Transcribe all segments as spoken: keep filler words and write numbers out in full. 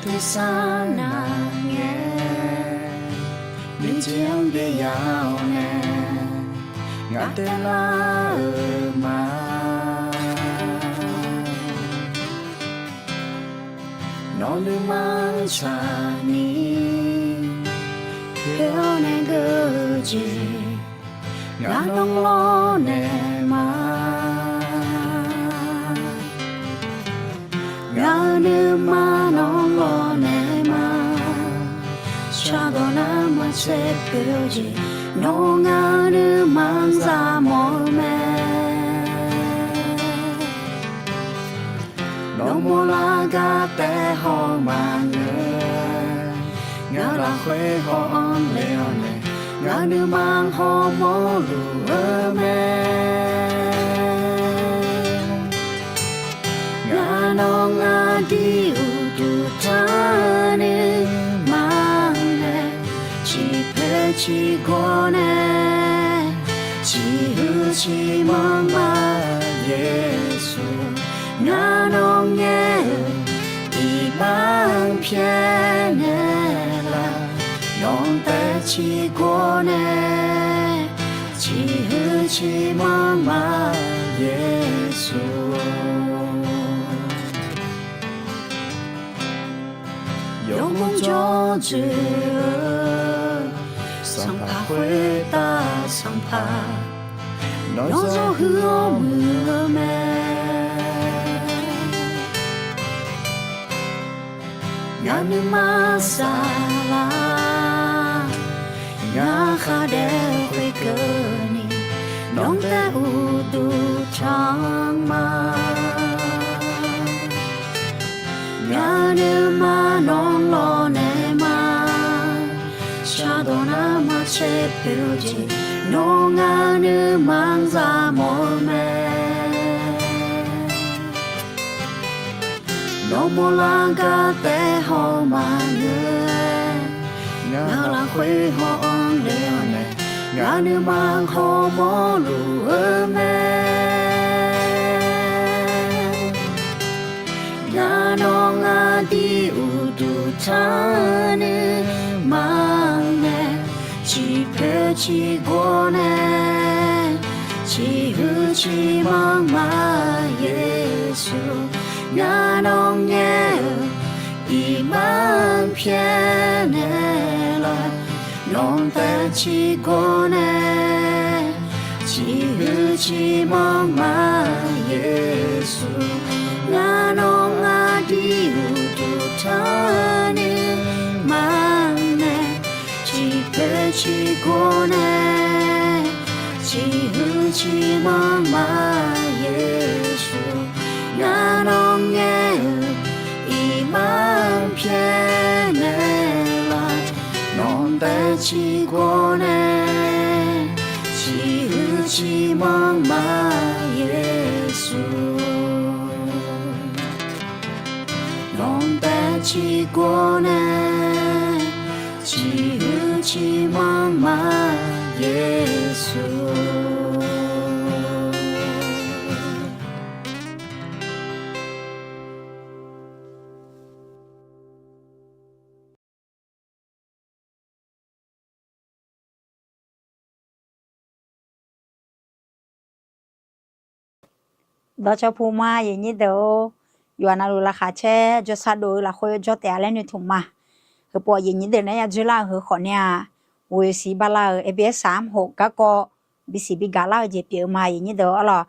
nuisar nar ngae, nuijeq-anr byav-awr nae, ngaq taev lar-euq ma. Nawq nuima-anr tsaqni, poeq-awr nae geur-eu jeq, ngaq nawr lawrnaeq ma. Ngaq-euq nuima nawr lawrnaeq ma. Shardawq nar maqtser poeq-eu jeq, nawr ngaq-euq nuima-anr zaq mawf-eu mae. Nawmaf lar gar taef haw maqngeur, ngaq lafkhoer haw-anr le-awr nae, ngaq nuima hawmawr luf-eu mae. Ngaq nawq-anr aqdui uqduq tanr nuima nae, ciqpoeq ciqgawr nae, ciqhuiq ciqmanr ma Yeqsur. Ngaq nawq ngaer-euq iqbax pyaeqnaeq laf, nawq taev ciqgawr nae, ciqhuiq ciqmanr ma Yeqsur. Yawgmr jawr dzoeq-eu Sanqpaq khoertav Sanqpaq, nawr zawr huiq-awr muiq-eu mae. Ngaq nuima saflar, ngaq khar daef khoerkeuvni, nawq taev uqduq tanr ma. Ngaq nuima nawr lawrnaeq ma. Shardawq nar maqtser poeq-eu jeq, nawr ngaq nuima-anr zaq mawf-eu mae. Nawmaf lar gar taef haw maqngeur, ngaq lafkhoer haw-anr le-awr nae, ngaq nuima hawmawr luf-eu mae. Ngaq nawq aqdui uqduq tanr nuima nae, ciqpoeq ciqgawr nae, ciqhuiq ciqmanr ma Yeqsur. Ngaq nawq ngaer-euq iqbax pyaeqnaeq laf, nawq taev ciqgawr nae, ciqhuiq ciqmanr ma Yeqsur. Ngaq nawq aqdui uqduq tanr nuima nae, ciqpoeq ciqgawr nae, ciqhuiq ciqmanr ma Yeqsur. Ngaq nawq ngaer-euq iqbax pyaeqnaeq laf, nawq taev ciqgawr nae, ciqhuiq ciqmanr ma Yeqsur. Nawq taev ciqgawr nae, ciqhuiq ciqmanr ma Yeqsur. Dawqcawq puq ma, aqyuif aqnyir deuq-or, yawqha navluf laqkhaq caer jawrsar dov-eu lafkhoer jawr taef-a laer noeqtmq ma. Heupov aqyuif aqnyir deuq nae ya dzoerlar-eu heu khawf nae-aq, ghoeqsiq bala-euq A B S saq-anr hof garkawv bisiq bigaq lar-eu jeq pyeuf-eu ma, aqyuif aqnyir deuq-or lawq.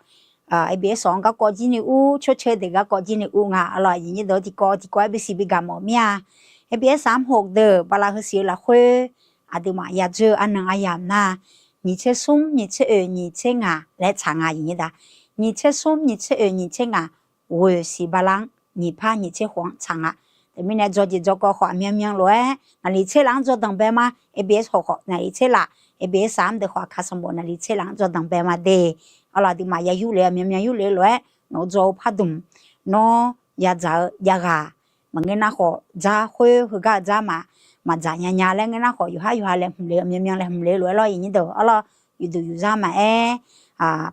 A B S saq-anr garkawv jir ni ur, tsawrceuq deuq garkawv jir ni ur nga, arlawq, aqyuif aqnyir deuq-or, tiqkawv bisiq bigaq mawf mir-a. A B S saq-anr hof deuq bala heusiq-eu lafkhoer aqduimaf ya dzoer-eu arnan aryamq nar, nyiq tser smr, nyiq tser oeq, nyiq tser ngaq laer tsaq nga, aqyuif aqnyir deuq. Nyiq tser smr, nyiq tser oeq, nyiq tser ngaq, ghoeqsiq bala-anr nyiq par nyiq tser khof-anr tsaq nga. Teumirnae dzawqjeq dzawqkawv khawf aqmyanmyan lof-aer naqliq tser laf-anr dzawqdanq bae ma. A B S khawf khawf naqliq tser laf, A B S saq-anr deuq khawf aqkaq sanqbof naqliq tser laf-anr dzawqdanq bae ma de. Arlawq, aqduimaf ya yurlef-eu aqmyanmyan yurlef-eu lof-aer nawq-eu dzaw-eu pardmq, nawr yadzaq-eu jav ghaq, maqngeur nar khawf dzar khoer heugar-eu dzar ma, maqdzaq nyanya laer ngeur nar khawf yawqhar yawqha laeqhmq le-eu aqmyanmyan laeqhmq le-eu lof-aer lawr, aqyuif aqnyir deuq, arlawq, yufduq yufzar maqaer,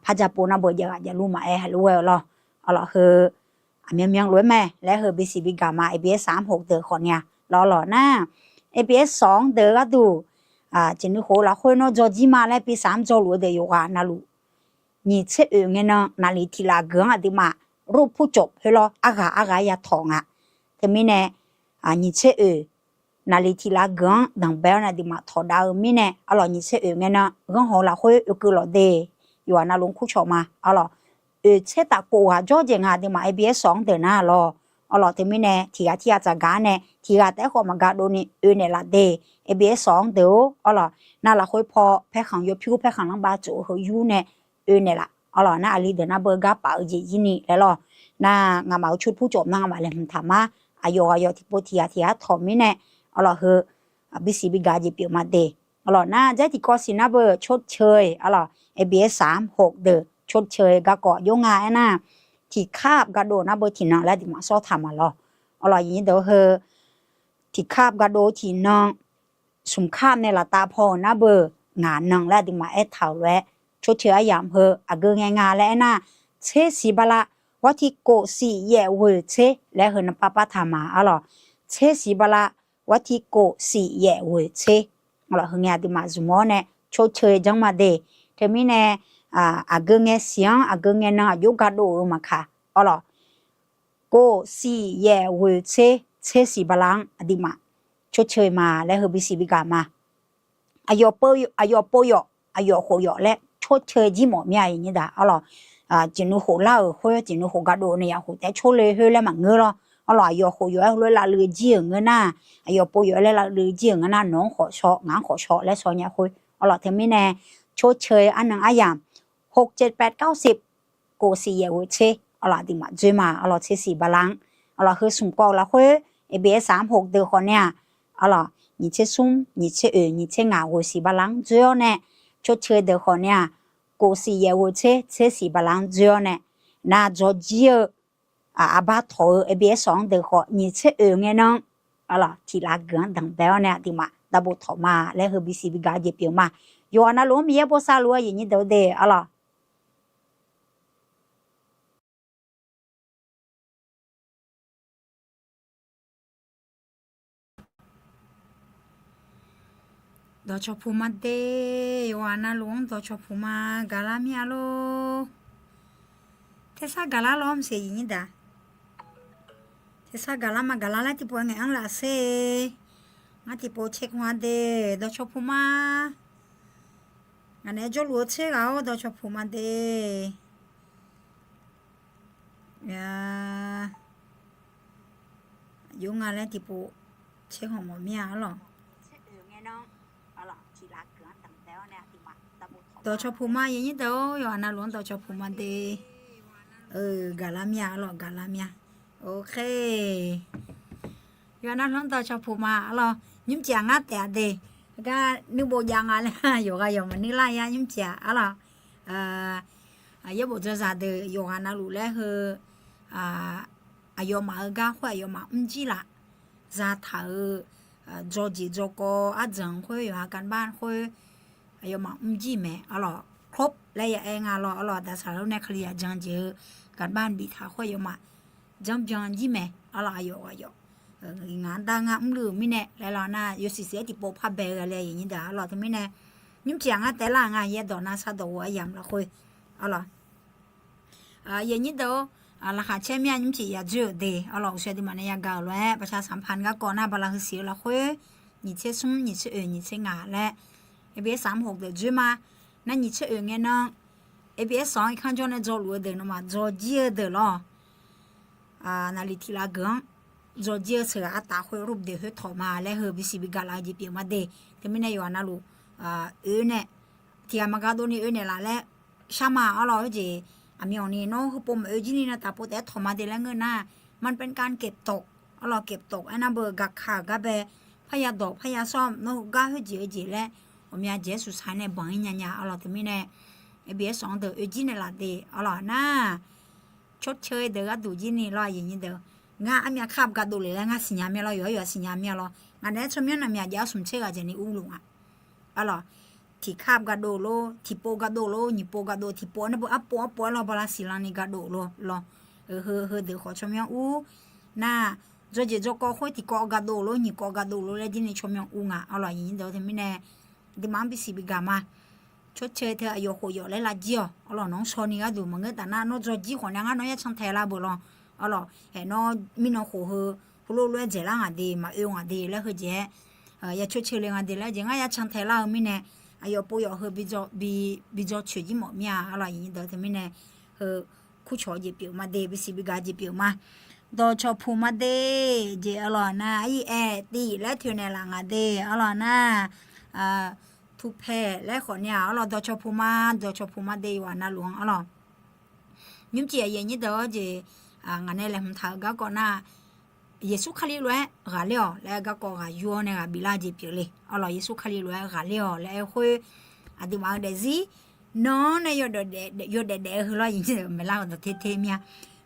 parja pov nar beu jav ghaq javluf maqaer haiq lof-aer-eu lawr. Arlawq, heu aqmyanmyan lof-aer mae laer heu bisiq bigaq ma, ABS saq-anr hoq deuq khawf nya lawq lawq nar, ABS sawq-anr deuq gharduq, jeq nuikhof lafkhoer nawr dzaw jir ma laer bi saq-anr dzawluf-eu deuq yawqghaq navluf, nyiq tser oeq ngae nan naqliq tiq laf geuq-anr aqduimaf รูปผู้จบ khoerlawr arghaq arghaq-aer ya tawq nga. Teumirnae nyiq tser oeq naqliq tiq laf geuq-anr danqbae-awr nae aqduimaf tawq dav-eu mirnae arlawq, nyiq tser oeq ngae nan ghanr haw-eu lafkhoer oekeuv lawq de. Yawqghaq navluf-anr kur cawq ma arlawq. Oeq tser taf khof ghaq jawr jeq nga aqduimaf ABS sawq-anr deuq nar lawq. Arlawq teumirnae tiq ghaq tirghaq tsafgaq-anr nae tiq ghaq taef-aer khawf maqgaq dovni oe naeqlaf de. ABS sawq-anr deuq-or arlawq, nav lafkhoer paw paerkhanq yawpyur paerkhanq lanrbav tsof-eu heu yur nae oe naeqlaf arlawq. Nar aqli deuq nar beu gar paf-eu jeq jir ni laer lawq. Nar nga'maf-euq ชุดผู้จบ nar nga'maf laeqhmq taqmar, aqyawf ghaq yawf tiqpov tiq ghaq tiq ghaq tawq mirnae arlawq heu bisiq bigaq jeq pyeuf ma de. Arlawq nar dzaer tiqkawv siq nar beu ชดเชย arlawq, ABS saq-anr hoq deuq ชดเชย garkawv jawr nga aernar, tiq kar gardov nar beu tiqnan laer aqduimaf sawr taq ma lawq. Arlawq aqyuif nyir deuq heu tiq kar gardov tiqnan, smq kar nae laftav paw-euq nar beu ngaq nan laer aqduimaf aertaq-euq lof-aer, ชดเชย aryamq heu aqgeu ngae nga laer aernar, tser siq bala วันที่เก้า สิบ แปด เก้า สิบ laer heu nan par par taq ma arlawq. Tser siq bala วันที่เก้า สิบ แปด เก้า สิบ arlawq, heu ngae aqduimaf zmq-awr nae ชดเชย janr ma de. Teumirnae aqgeu ngae siq-anr aqgeu ngae nan aqjox gardov-eu maqkaq arlawq, เก้า สิบ แปด เก้า สิบ tser siq bala-anr aqduimaf ชดเชย ma laer heu bisiq bigaq ma. Aqyawf pov yawf, aqyawf khof yawf laer ชดเชย jir mawf mir-a aqyuif nyir deuq arlawq. Jeq nuikhof lar-euq khoer jeq nuikhof gardov nae yaqkhof taef-aer ชดเชย heu laer maqngeur lawr. Arlawq aqyawf khof yawf-aer heulof-aer lavluiv jir-euq ngeur nar, aqyawf pov yawf-aer laer lavluiv jir-euq ngeur nar, nawq-anr khawf shaw ngaq-anr khawf shaw laer shaw nya khoer arlawq. Teumirnae ชดเชย arnan aryamq หก เจ็ด แปด เก้า สิบ เก้า สิบ แปด เก้า สิบ arlawq, aqduimaf dzoer ma arlawq. Tser siq bala-anr arlawq, heu smq kawv-eu lafkhoer ABS saq-anr hoq deuq khawf nae-aq arlawq, nyiq tser smr nyiq tser oeq nyiq tser ngaq ghoeq siq bala-anr dzoer-awr nae ชดเชย deuq khawf nae-aq, เก้า สิบ แปด เก้า สิบ tser tser siq bala-anr dzoer-awr nae, nar dzaw jir-eu aqbar tawq-eu ABS sawq-anr deuq khawf nyiq tser oeq ngae nan arlawq, tiq laf geuq-anr danqbae-awr nae aqduimaf darbo tawq ma laer heu bisiq bigaq jeq pyeuf ma. Yawqghaq navluf-anr Miqyaer bosav luf-eu aqyuif nyir deuq de arlawq. Dawqcawq puq ma de. Yawqghaq navluf-anr dawqcawq puq ma. Gaqlar mir-a lor. Tersar gaqlar lor mqseq aqyuif nyir deuq. Tersar gaqlar ma, gaqlar laer tiqpov ngaeq-anr lafser. Ngar tiqpov tser khmq-a de. Dawqcawq puq ma. Ngaq naeq-aer jawrluf-eu tser ghaq-awr dawqcawq puq ma de. Aqjox nga laer tiqpov tser khmq mawf mir-a arlawq. Dawqcawq puq ma aqyuif nyir deuq-or, yawqghaq navluf-anr dawqcawq puq ma de. Gaqlar mir-a arlawq, gaqlar mir-a. Ok. Yawqghaq navluf-anr dawqcawq puq ma arlawq. Nymr cif-aq ngar taef-a de. Gar nuirbof jav nga laer yawqghaq yawq maqnuir lar-a nymr cif-aq arlawq. Yaerbof dzawzaq deuq yawqghaq navluf laer heu aqyawfmaf-eu gar khoer aqyawfmaf mrjir laf zataq-euq, dzawjeq dzawkawv ardzanq khoer yawqha การบ้าน khoer aqyawfmaf mrjir mae arlawq. ครบ laer ya aer nga lawr arlawq. Daqsaq lar nae Kalizaq jan jeq-eu การบ้าน biftaq khoer aqyawfmaf janrbyan jir mae arlawq. Aqyawf aqyawf ngaq-anr dar ngar mrluiv-euq mirnae laer lawr nar yawsiq siq-aer tiqpov par bae-eu aqli aqyuif nyir deuq arlawq. Teumirnae nymr cif-aq ngar taef lar nga yaerdawq nav sar dawq ghof aryamq lafkhoer arlawq. Aqyuif nyir deuq-or, laqkhaq caer mir-a nymr cif yadzoer-euq de arlawq. Uqshoe aqduimaf nae yagaq-euq lof-aer ประชาสัมพันธ์ garkawv nar bala heu siq-eu lafkhoer nyiq tser smr nyiq tser oeq nyiq tser ngaq laer ABS saq-anr hoq deuq dzoer ma. Nar nyiq tser oeq ngae nan ABS saq-anr irkanr jawr nae dzawluf-eu deuq nawmaf dzaw jir-eu deuq lawr. Naqliq tiq laf geuq-anr dzaw jir-eu sheuqghaq artaf khoer รูป deuq khoer tawq ma laer heu bisiq bigaq laf-eu jeq pyeuf ma de. Teumirnae yawqghaq navluf oe nae tiq ghaq maqgaq dovni oe naeqlaf laer shar ma arlawq. Khoerjeq aqmyanni nawr heupov maqoe jir ni na taf pov taef-aer tawq ma de laer ngeur nar, มันเป็นการเก็บตก arlawq. เก็บตก aernar beu gaqkaq-euq gar bae parya dawq parya sawr nawr heugar khoerjeq-eu jeq laer ghawqmya jeq-aer suqsaq nae banq-ir nya nya arlawq. Teumirnae ABS saq-anr deuq oe jir naeqlaf de arlawq nar ชดเชย deuq gharduq jir ni lawr aqyuif nyir deuq. Ngar armyav kar gaqdov le laer ngar siqnya mir-a lawr, yawqha yawqha siqnya mir-a lawr. Ngaq naeq-aer tsawrmyanr navmyaq jav-awr smq tser ghaq jeq ni urluf nga arlawq. Tiq kar gaqdov lor, tiqpov gaqdov lor, nyiqpov gaqdov, tiqpov nar beu arpov arpov-aer lawr bala siqlanni gaqdov lor lawr. Heu, heudeuq khawf tsawrmyanr ur. Nar, dzawrjeq dzawrkawv khoer tiqkawv gardov lor, nyiq kawv gardov lor laer jir ni tsawrmyanr ur nga. Arlawq, aqyuif aqnyir deuq-or, teumirnae aqduimaf-anr bisiq bigaq ma. Tsawrceuq teu aqyawf khof yawf laer lavjir-awq. Arlawq, nawq-anr shaw ni gharduq maqngeur taf nar, nawr dzawrjir khawf nae ngar nawr yar can taeq lar beuq lawr. Arlawq, haeq nawr mirnan khof heu, heulof lof-aer dzaeqlar ngaq de, maqoe ngaq de laer heujeq-aer, ya tsawrceuq le nga de laer jeq ngar yar can taeq lar-eu mirnae, aqyawf pov yawf heu bi, bi dzaw coeq jir mawf mir-a. Arlawq, aqyuif aqnyir deuq-or, teumirnae heu kurcawq-eu jeq pyeuf ma de, bisiq bigaq jeq pyeuf ma. Dawqcawq puq ma de, jeq arlawq nar, ir aer tiv laer toeqnaeq laf ngaq de, arlawq nar, tupaeq laer khawf ni-aq, arlawq, dawqcawq puq ma, dawqcawq puq ma de, yawqghaq navluf-anr, arlawq. Nymrcif aqyuif aqnyir deuq-or, jeq ngaq nae laeqhmq taq-eu garkawv nar, Yeqsur Kali lof-aer ghaqler-awq laer garkawv ghaq yur-awr nae ghaq biflar-eu jeq pyeuf le. Arlawq, Yeqsur Kali lof-aer ghaqler-awq laer aer-eu khoer, aqduimaf-eu daefzir, nan-anr nae yawdaef daef-eu heu lawr, maeqlar-eu dawq terte mir-a.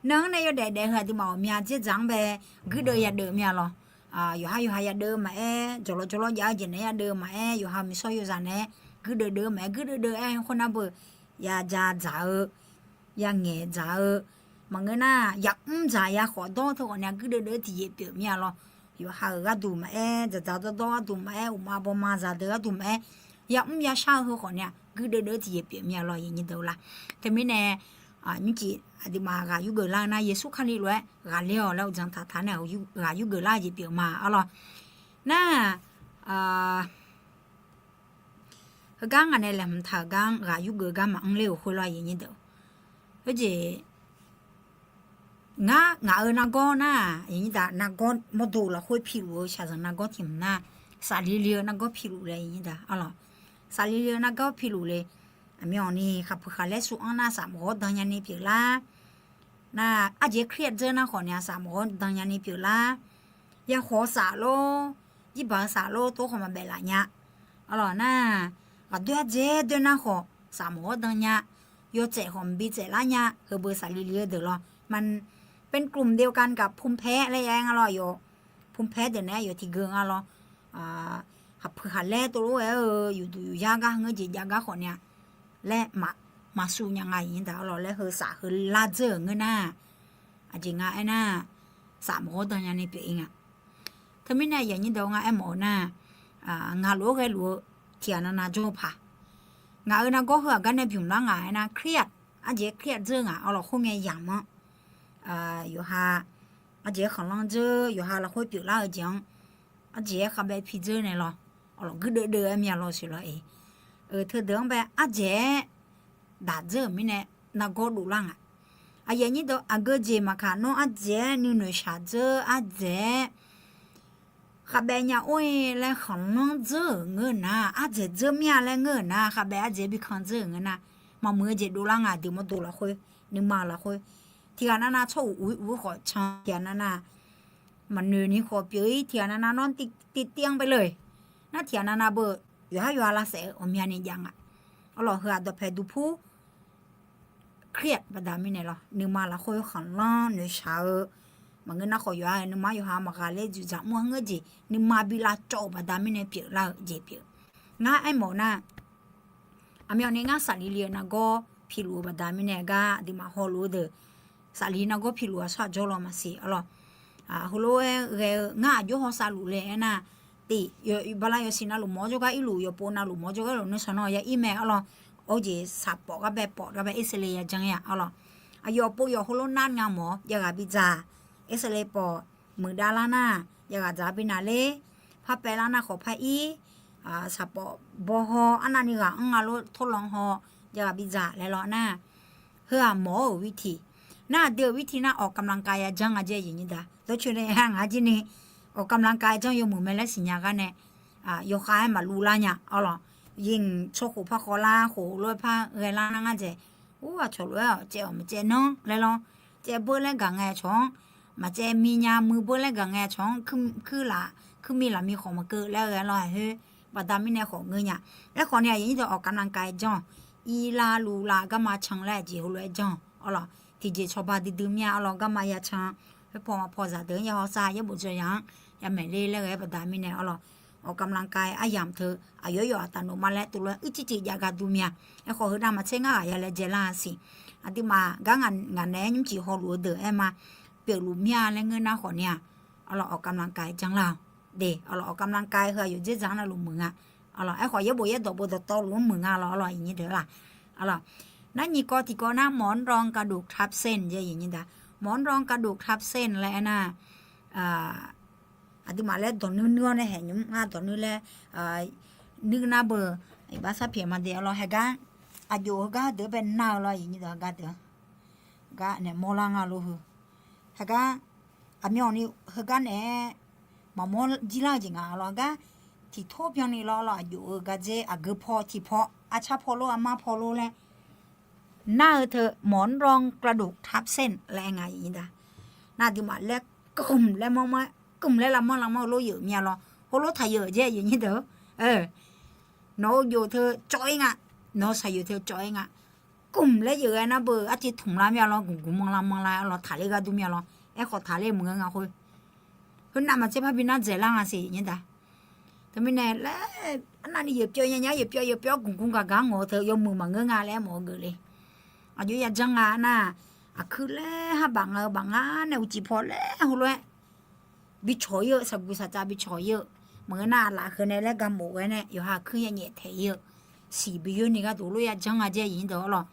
Nan-anr nae yawdaef daef-eu heu aqduimaf ghawqmya dzerdzaq-anr bae guirdeuv yadeuv mir-a lawr. Yawqha yawqha yadeuv-eu maqaer, jawqlawr jawrlawr jav-eu jeq naeq-aer yadeuv-eu maqaer, yawqha miqsawr yawzaq naeq-aer guirdeuv deuv-eu maqaer, guirdeuv deuv-aer khoernar beu, ya ja dzaq-eu, ya ngaeq dzaq-eu, maqngeur nar, yamr dzaq ya khawf dawr teu khawf ni-a guirdeuv deuv-eu tiqjeq pyeuf mir-a lawr. Yawqha-euq gharduq maqaer, dzaqdzaq dawrdawr gharduq maqaer, uqma bawma zaqdeuq gharduq maqaer, yamr yashar-eu heu khawf ni-a guirdeuv deuv-eu tiqjeq pyeuf mir-a lawr, aqyuif aqnyir deuq-eu la. Teumirnae, nymrcif aqduimaf ghaq yurgeuf lar-eu nar, Yeqsur Kali lof-aer ghaqler-awq laer uqdzan taqtaq nae ghaq yurgeuf lar-eu jeq pyeuf ma, arlawq. Nar, heugar ngaq nae laeqhmq taq-euq gar-anr ghaq yurgeuf gar maqanr ler-euq khoer lawr, aqyuif aqnyir deuq. Khoerjeq, ngar ngaq-euq nargawr nar, aqyuif aqnyir deuq, nargawr mawrdo lafkhoer piluf-eu shaqzanq nargawr tiq hmq nar, safli li-eu nargawr piluf le, aqyuif aqnyir deuq, arlawq. Safli li-eu nargawr piluf le. Aqmyanni khaqpuiq khaqlaer suf-anr nar, safmawf ghawr dan nyani pyeuflar. Nar, arjeq เครียด dzeur nar khawf ni-a, safmawf ghawr dan nyani pyeuflar. Yakhawf-eu saf lor, jirbaq-eu saf lor, tov khawf maqbaef laf nya. Arlawq nar, ghaqdoer ardzaeq doer nar khawf safmawf ghawr dan nya. Yawtsaef khawf mqbi tsaeflar nya, heubeu safli li-eu deuq lawr. มันเป็นกลุ่มเดียวกันกับ ภูมิแพ้ laer ya-aer nga lawr, aqyawf ภูมิแพ้ deuq naeq-aer aqyawf tiqgeu nga lawr. Khaqpuiq khaqlaer tov lof-aer-eu, yufduq yufyar gar ngeur jeq jav gar khawf ni-a laer maqsur nya nga, aqyuif aqnyir deuq, arlawq. Laer heu saf heu lar dzeur-euq ngeur nar, aqjeq nga aernar, safmawf ghawr dan nyani pyeuf-ir nga. Teumirnae aqyuif aqnyir deuq, ngar aermawf-eu nar, ngaq lof-aer ghaeluf-eu tiqghaq navnav jawr-eu paq, ngaq-euq nargawr heu-aq gar nae bymq lar ngaq aernar, เครียด, arjeq เครียด dzeur ngaq, arlawq, khoerngae yamq-anr, yawqha, arjeq-aer khanqlanr dzeur, yawqha lafkhoer pyeuflar-eu jeq-anr, arjeq-aer khavbae pi dzeur naeq lawr, arlawq, guirdeuv deuv-aer mir-a lawr, siq lawr-e. Teudeuq-anr bae arjeq-aer daq dzeur-euq mirnae nargawr dovlar ngaq. Aqyuif aqnyir deuq, aqgeu jeq maqkaq, nawr arjeq-aer nuinoeq shaq dzeur, arjeq-aer khavbae nya or-e laer khanqlanr dzeur-euq ngeur nar, arjeq dzeur mir-a laer ngeur-euq nar, khavbae arjeq-aer bi kan dzeur-euq ngeur nar, maqmuiq-eu jeq dovlar ngaq, deuq mawrdo lafkhoer, nuima lafkhoer. Tiqghaq navnav tsawr uq uq-ir uq-ir khawf can, tiqghaq navnav maqnoeq ni khawf pyeuf-ir, tiqghaq navnav nawr tiv tiv-anr bae le. Nar tiqghaq navnav beu, yawqhar yawqha lavsaef-eu ghawqmyani jav ngaq. Arlawq, heu-aq dawqpae duqpur เครียด baqda mirnae lawr, nuima lafkhoer khanqlanr noeqshaq-eu, maqngeur nar khawf yawqha nuima yawqha maqghaqler dzoeqdzaq mr-anr ngeur jeq nuima bi lavcawv-euq baqda mirnae pyeuflar-eu jeq pyeuf. Ngar aermawf nar, aqmyanni ngar safli li-eu nargawr piluf-eu baqda mirnae gar aqduimaf hawluf-eu deuq, safli nargawr piluf-eu aqsur aqjawr law maqsiq, arlawq. Heulof-aer ghae-eu ngar aqjox hawsav luf le aernar, tiq, bala yawsiq navluf mawf-awr jawrgar irluf, yawqpov navluf mawf-awr jawrgar luf nuisar nawr ya ir mae, arlawq. Or jeq saqpawf gar bae pawf gar bae เอ็กซเรย์ ya janr-ir-a, arlawq. Aqyawf pov yawf heulof nar nga mawf-awr jav ghaq bidzaq, เอ็กซเรย์ pawf, muiqdav lar nar jav ghaq dzaq bi naqler, par paev lar nar khawf par ir, saqpawf baw haw arnavni ghaq anr nga lof torlanq haw, jav ghaq bidzaq laer lawr nar, heu-aq mawf-awr-euq วิธี. Nar aqdui-euq วิธี nar ออกกำลังกาย ya janr nga jeq, aqyuif aqnyir deuq, dawrcoeni-a ngaq jir ni ออกกำลังกาย janr yawmuiq mae laer siqnya gar nae, yawkhav-aer maqluv lar nya, arlawq. Yimq tsawrkhof par khawvlar, khof lof-aer par ghaelar nar ngar dzaeq, ur, aqcawq lof-aer-awq caev-awq maqcaev nanr laer lawr, caev beur laer gaq ngae aqcawq-anr, maqcaev mi nya muiq beur laer gaq ngae aqcawq-anr, kuirlaf kuirmi lafmi khawf maqkeuv laer ghae lawr, aqhoer baqda mirnae khawf ngeur nya. Aerkhawf ni aqyuif aqnyir deuq ออกกำลังกาย janr-awq, irlav luvlav garma can laer aqjeq heulof-aer janr-awq, arlawq. Tiqjeq cawba duidui mir-a, arlawq, garma ya can, khoerpaw maqpaw zaqdeuq-anr ya hawsav, yaerbof dzawq yaq-anr ya maeq ler laer ghae-aer baqda mirnae, arlawq. ออกกำลังกาย aryamq teu aqyawf yawf aqtaf nofma laer tuvlof-aer uicuiv cuiv jav gar dur mir-a. Aerkhawf heu nav maqtser ngar ghaq ya laejae lar-a siq. Aqduimaf gar ngaq naeq-aer nymrcif hawluf-eu deuq aer ma, pyeufluf mir-a laer ngeur nar khawf ni-aq, arlawq ออกกำลังกาย janlar-awq. De, arlawq ออกกำลังกาย heu aqyawf dzerdzaq navluf muiq nga. Arlawq aerkhawf yaerbof yaerdawq beu dawqtawvluf-anr muiq nga lawr, arlawq iqnyir deuq-a laq. Arlawq, nar nyiq kawv tiqkawv nar หมอนรองกระดูกทับเส้น jeq iqnyir daq, หมอนรองกระดูกทับเส้น laer aernar, aqduimaf laer dawq nuir nuir-awr nae haeq nymr ngar dawq nuir laer, nuir nar beu, iqbax sar pyaeq ma de arlawq. Haeq gar, aqjox heugar deuq bae nar-eu lawr iqnyir deuq-a gar deuq-a, gar naeq mawrlar nga lof heu. Haeq gar, aqmyanni heugar naeq-aer maqmawr jir lar-eu jeq nga lawr gar, tiqtor byanni lawr lawr aqjox-eu gardzer aqgeu paw tiqpaw arcar paw lor armar paw lor laer nar-eu teu หมอนรองกระดูกทับเส้น laer aer nga iqnyir daq. Nar aqduimaf laer kmq laer manr manr, kmq laer lavmanr lavmanr-eu lor yeuf mir-a lawr, heulof taqyeuf jeq iqnyir deuq. Nawq-eu jof teu cawv-ir nga, nawq-eu saqyoeq teu cawv-ir nga. Kmq laer yeuf-aer nar beu artiv tmq lar mir-a lawr, gmqgmq manrlar manrlar-aer lawr taqler gharduq mir-a lawr. Aerkhawf taqler maqngeur nga khoer. Khoernav maqtser parbi nar dzaeqlar nga siq iqnyir daq. Teumirnae laer arnavni yeuf pyawv nya nya yeuf pyawv yeuf pyawv gmqgmq gaqgaq-anr ngawq-eu teu yawmuiq maqngeur nga laer aer mawf-eu geufle. Aqjox yajaq nga nar, aqkuir laer harbaf nga-eu baf ngar nae uqcif paw laer heulof-aer bicawq-ir-eu, saqguq saqcav bicawq-ir-eu, maqngeur nar aqlaf heu nae laer ga mof ghae nae yawqha aqkuir ya nyaef taeq-ir-eu, siq bi yoer ni gharduq lof yajaq nga jeq iqnyir deuq arlawq.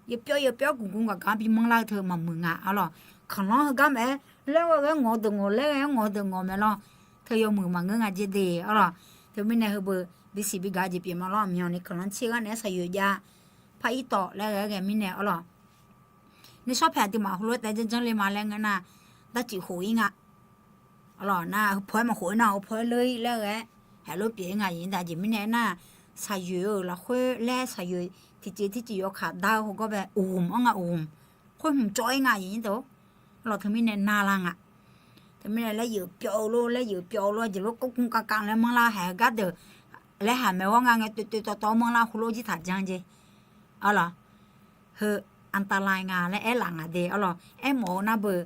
Yeuf pyawv yeuf pyawv gmqgmq gaqgaq-anr bi manrlar-eu teu maqmuiq nga arlawq. Kanqlanr heugar maqaer laer ghae-aer ngawq-eu deuq ngawq, laer ghae-aer ngawq-eu deuq ngawq mae lawr. Teu yawmuiq maqngeur nga jeq de arlawq. Teumirnae heu beu bisiq bi gaq jeq pyeuf ma lawr. Aqmyanni kanqlanr tser gar naeq-aer saqyoeq jav par ir tawf laer ghae-aer ghae mirnae arlawq. Nuishawr paeq aqduimaf heulof-aer taef janr janr le ma laer ngeur nar, darcif khof-ir nga. Arlawq nar heupaw-aer maqkhof-ir nar heupaw-aer leur-ir laer ghae-aer haeq lof pyeuf-ir nga iqnyir daq. Aqjeq mirnae aernar, saqyoeq-euq lafkhoer laer saqyoeq tiqjeq tiqjeq yawkaq dar-eu heugar bae uqghmq-anr nga uqghmq. Khoer hmq cawv-ir nga iqnyir daq. Arlawq teumirnae narlar nga. Teumirnae laer yeuf pyawv-eu lor, laer yeuf pyawv-eu lor, jeq lof kawrkmr kavkav laer manrlar haeq-eu gardeuq laer haq maeq-awr nga ngae toeq toeq tawv tawv manrlar heulof jir taq janr jeq. Arlawq, heu อันตราย nga laer aerlaf nga de arlawq. Aermawf-eu nar beu,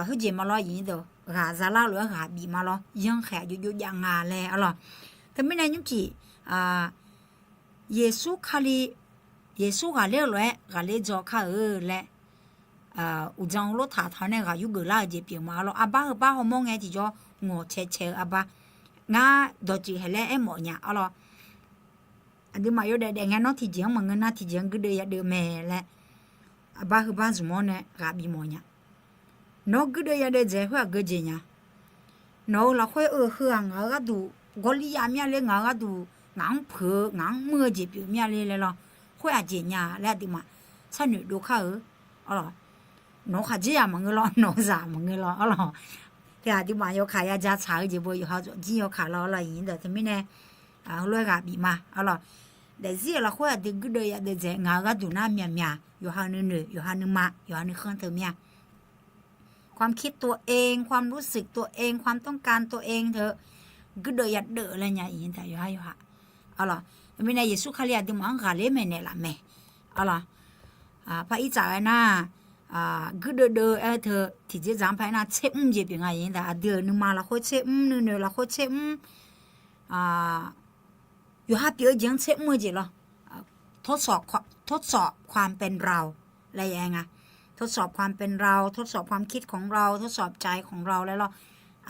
heujeq ma lawr iqnyir deuq ghaq zalar lof-aer ghaq bif ma lawr, yanrkhaeq aqjox jov jav nga laer arlawq. Teumirnae nymrcif, Yeqsur Kali, Yeqsur ghaqler-eu lof-aer ghaqler dzaw kar-eu laer, uqdzan heulof taq taq-awr nae ghaq yurgeuf lar-eu jeq pyeuf ma arlawq. Arbar heu bar hawmawr ngae tiqjawr ngawq cae cae-eu arbar. Ngar dawqtsuif haeq laer aermawf nya arlawq. Aqduimaf yawdaef daef ngae nawr tiqjeq-anr maqngeur nar tiqjeq-anr guirdeuv yadeuv mae laer, arbar heu bar zmq-awr nae ghaq bif mawf nya. Nawr guirdeuv yadeuv dzaeq khoer aqgeu jeq nya. Nawq-euq lafkhoer-eu heu-aq ngaq-euq gharduq gawrlir ya mir-a ler, ngaq-euq gharduq ngaq-anr puiq-eu ngaq-anr muir-eu jeq pyeuf mir-a ler laer lawr. Khoer aqjeq nya laer aqduimaf sharnoeq dov kar-eu arlawq. Nawq-eu khaqdzerzaq maqngeur lawr, nawq-eu zaq maqngeur lawr arlawq. Teu aqduimaf yawkaq ya ja tsaq-eu jeq beu yawqha jawqjir yawkaq lawr arlawq iqnyir daq. Teumirnae heulof-aer ghaq bif ma arlawq. Daefzir-euq lafkhoer aqdui guirdeuv yadeuv dzaeq ngaq-euq gharduq nar myaqmyaq yawqha nuinoeq yawqha nuima yawqha nuikhanr teu mir-a. ความคิดตัวเอง ความรู้สึกตัวเอง ความต้องการตัวเอง teu guirdeuv yadeuv laer nya iqnyir daq yawqha yawqha. Arlawq, mirnae Yeqsur Kali aqduimaf-anr ghaqler maeqnaeq laf mae. Arlawq, par ir tsaf ghae nar, guirdeuv deuv-aer teu tiqjeq dzaq-anr par ir nar tser mr jeq pyeuf nga iqnyir daq. Aqdui-euq nuima lafkhoer tser mr, nuinoeq lafkhoer tser mr, yawqha pyeuf-eu jeq-anr tser mr-eu jeq lawr. ทดสอบ ความเป็นเรา laer ya nga. ทดสอบ ความเป็นเรา ทดสอบ ความคิดของเรา ทดสอบ ใจของเรา laer lawr.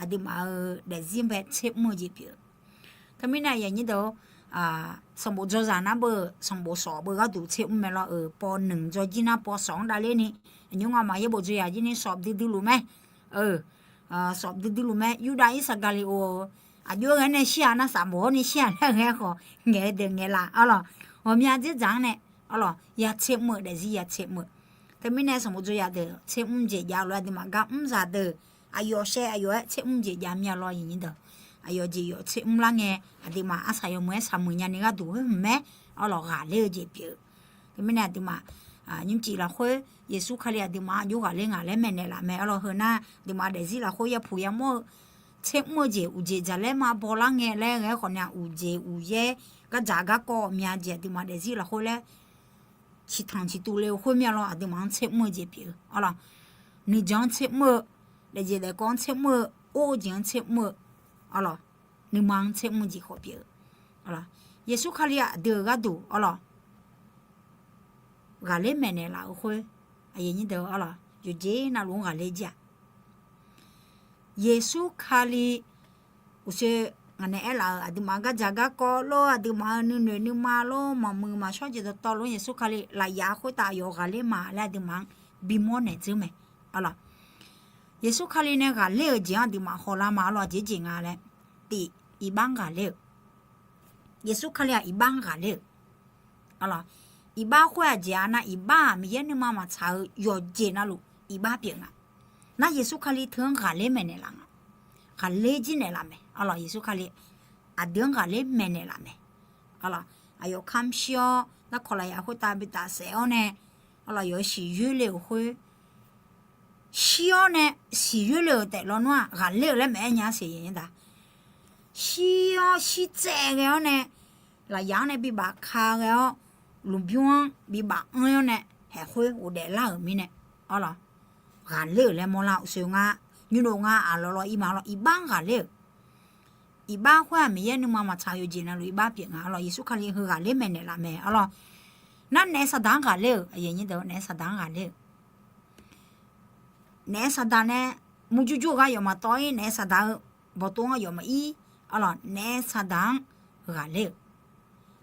Aqduimaf-euq daefzir bae tser mr-eu jeq pyeuf. Teumirnae aqyuif aqnyir deuq-or, sanqbof dzawzaq nar beu sanqbof sawf beu gharduq tser mr mae lawr. Euq paw nmq dzawjir nar paw sawf-anr davler ni, aqnymr ngamaf yaerbof dzoeryaq jir ni sawf duidui luf mae. Sawf duidui luf mae. Yurdav Irsaqgaqli-or, aqjox-aer ghae nae shir-a nar safmof-awr ni shir-a laer ghae khawf ngaeq-eu deuq ngaeqlaf arlawq. Ghawqmya dzerdzaq-anr nae arlawq ya tser mr-eu daefzir ya tser mr-eu. Teumirnae sanqbof dzoeryaq deuq tser mr jeq jav lof-aer aqduimaf gar mr zaqdeuq aqyawf shaev aqyawf-aer tser mr jeq jav mir-a lawr iqnyir deuq. Aqyawf jeq yawf tser mr lar ngae aqduimaf arsaq yawmuiq-aer saqmuiq nyani gharduq khoer hmq mae arlawq ghaqler-eu jeq pyeuf-eu. Teumirnae aqduimaf nymrcif lafkhoer Yeqsur Kali aqduimaf-anr aqjox ghaqler ngaq laer maeqnaeq laf mae arlawq. Heu nar aqduimaf daefzir lafkhoer yappuq yamawr-eu tser mr-eu jeq uqjeq jaqlaer ma bawlar ngae laer ghae khawf ni-aq uqjeq uqyaer gardzaq garkawv mya jeq aqduimaf daefzir lafkhoer laer ciqtanq ciqtuv le-eu khoer mir-a lawr. Aqduimaf-anr tser mr-eu jeq pyeuf-eu arlawq. Nuijan-anr tser mr-eu, daefjeq daefkawv-anr tser mr-eu, or-eu jeq-anr tser mr-eu arlawq. Nuima-anr tser mr-eu jeq khawf pyeuf-eu. Yeqsur Kali aqdui-euq gharduq arlawq ghaqler maeqnaeq laf-euq khoer, yawqjeq navluf-anr ghaqler jir-aq, Yeqsur Kali uqshoe ngaq nae aerlaf-euq aqduimaf-anr gardzaq garkawv lor, aqduimaf-euq nuinoeq nuima lor, maqmuiq maqshawr jeq dawqtawvluf-anr Yeqsur Kali lafyaq khoertav aqyawf ghaqler ma laer aqduimaf-anr bimawr naeq dzeur mae. Arlawq, Yeqsur Kali nae ghaqler-euq jeq-anr aqduimaf hawlar ma. Arlawq, aqjeq jeq nga laer, tiq, iqbax-anr ghaqler-euq. Yeqsur Kali-aq iqbax-anr ghaqler-euq. Arlawq, iqbax khoer-aq jeq-a nar, iqbax-aq Miqyaer nuima maqtsaq-eu yawqjeq navluf iqbax pyeuf nga. Nar Yeqsur Kali teu-anr ghaqler maeqnaeq laf nga. Ghaqler jir naeqlaf mae. Arlawq, Yeqsur Kali aqdui-anr ghaqler maeqnaeq laf mae. Arlawq, aqyawf kamq shir-awr narkawq lafyaq khoertav bi tafsaef-awr nae, arlawq, yawf-euq siqyoer le-euq khoer, shir-awr nae siqyoer le-euq taef lawnmr-aq ghaqler-euq laer maqaer nya siq-a. Shir-awr shirtsaev ghae-awr nae, lafyaq-anr nae bi bafka ghae-awr, lmqbymr-anr bi baf anr-awr nae, haeq khoer ghofdaef lar-euq mirnae, arlawq, ghaqler-euq laer mawrlar-awq. Uqshoe nga, nymr-eu nga aqlawq lawq ir ma lawr, iqbax-anr ghaqler-euq. Iqbax khoer-aq Miqyaer nuima maqtsaq yawqjeq navluf iqbax pyeuf nga. Arlawq, Yeqsur Kali heu ghaqler maeqnaeq laf mae. Arlawq, nar naef saqdaq-anr ghaqler-euq, naef saqdaq-anr ghaqler-euq. Naef saqdaq nae murjur jur-eu gar yawf maqtawv-ir, naef saqdaq-eu bawqtov-anr yawf maqir. Arlawq, naef saqdaq-anr ghaqler-euq.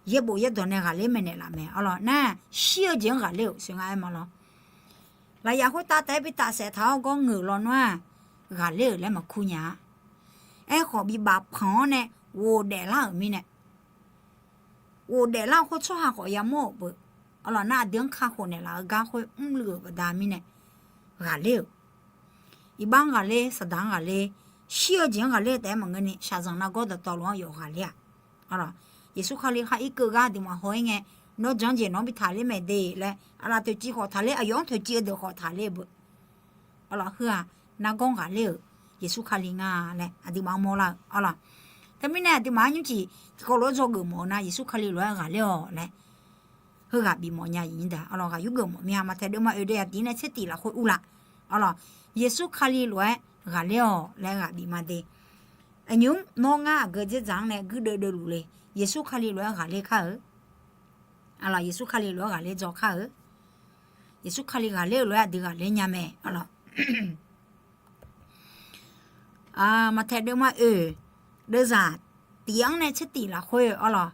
Yaerbof yaerdawq nae ghaqler maeqnaeq laf mae. Arlawq, nar shir-eu jeq-anr ghaqler-euq, uqshoe nga aer ma lawr. Lafyaq khoertav taef-aer bi tafsaef taq-awr gawr ngeuq lawnmr-aq, ghaqler-euq laer maqkur nya-a. Aerkhawf bi bafpanq-awr nae ghofdaef lar-euq mirnae, ghofdaef lar-eu khoer tsawrhaq khawf yamawr-euq beu. Arlawq, nar aqdui-anr kakhof naeqlaf-eu gar khoer mrluiv-euq baqda mirnae, ghaqler-euq. Iqbax-anr ghaqler, saqdaq-anr ghaqler, shir-eu jeq-anr ghaqler taef-aer maqngeurni, shaqzanq nargawr dawqtawvluf-anr yawf ghaqler-aq. Arlawq, Yeqsur Kali khar irkeuv gar aqduimaf haw-aer ngae, nawr janr jeq nawr bi taqler mae de laer, arlaf toeqciv khawf taqler, aqyawf-anr toeqciv-eu deuq khawf taqler-eu beu. Arlawq, heu-aq nargawr ghaqler-euq Yeqsur Kali nga laer aqduimaf-anr mawrlar-eu. Arlawq, teumirnae aqduimaf-anr nymrcif tiqkawv lof-aer dzawgeuf mawf-eu nar, Yeqsur Kali lof-aer ghaqler-awq laer heughaq bifmawf nya-iq nyir daq. Arlawq, ghaq yurgeuf mawf mir-a. Maqtaeq deuvma oeq deuv yaf tiq nae tser tiq lafkhoer urlaf. Arlawq, Yeqsur Kali lof-aer ghaqler-awq laer ghaq bif ma de. Aqnymr nawr ngar aqgeu dzerdzaq-anr nae guirdeuv deuvluf le. Yeqsur Kali lof-aer ghaqler kar-eu. Arlawq, Yeqsur Kali lof-aer ghaqler dzaw kar-eu. Yeqsur Kali ghaqler-eu lof-aer aqdui ghaqler nya mae. Arlawq, Maqtaeq deuvma oeq deuvzaq tiq-anr nae tser tiq lafkhoer arlawq,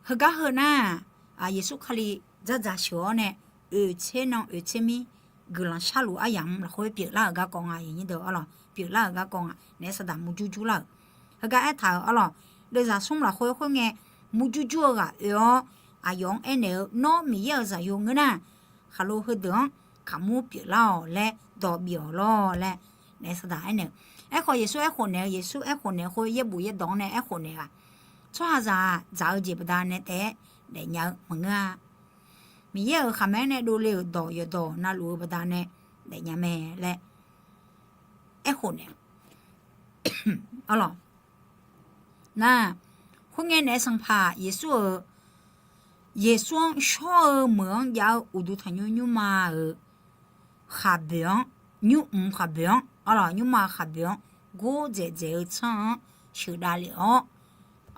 heugar heu nar, Yeqsur Kali dzardzaq sheuq-awr nae oeq tser nan oeq tser mir guiqlanq sharluf aryamq-anr lafkhoer pyeuflar-euq garkawv nga. Arlawq, pyeuflar-euq garkawv nga. Naef saqdaq murjur jur lar-euq. Heugar aertaq-euq arlawq, deuvzaq smr lafkhoer khoerngae, murjur jur-eu ghaq oe-awr, aqyawf-anr aernaeq-eu, Nawr Miqyaer-euq Zaqyo ngeur nar, khaqlo heudeuq-anr kaqmur pyeuflar-awq laer dawq bif-awq lawr laer naef saqdaq aernaeq-eu. Aerkhawf Yeqsur aerkhof naeq-eu, Yeqsur aerkhof naeq-eu khoer yaerbof yaerdawq-anr nae aerkhof naeq ghaq, tsawrhaqzaq-aq dzaq-eu jeq baqdanae taef-aer daefnya-eu maqngeur-a. Miqyaer-euq khaqmae-anr nae dovle-euq dawq yawqdawq navluf-eu baqdanae daefnya mae laer aerkhof naeq-eu. Arlawq, nar, khoerngae naef sanqpaq Yeqsur-euq, Yeqsur-anr shawr-eu meuq-anr jav-eu uqduq tanqnymr nymrma-euq khaqboeq-anr, nymrmq khaqboeq-anr, arlawq, nymrma khaqboeq-anr gordzaeq dzaeq-eu tsanr-anr sheuqdav lef-awr,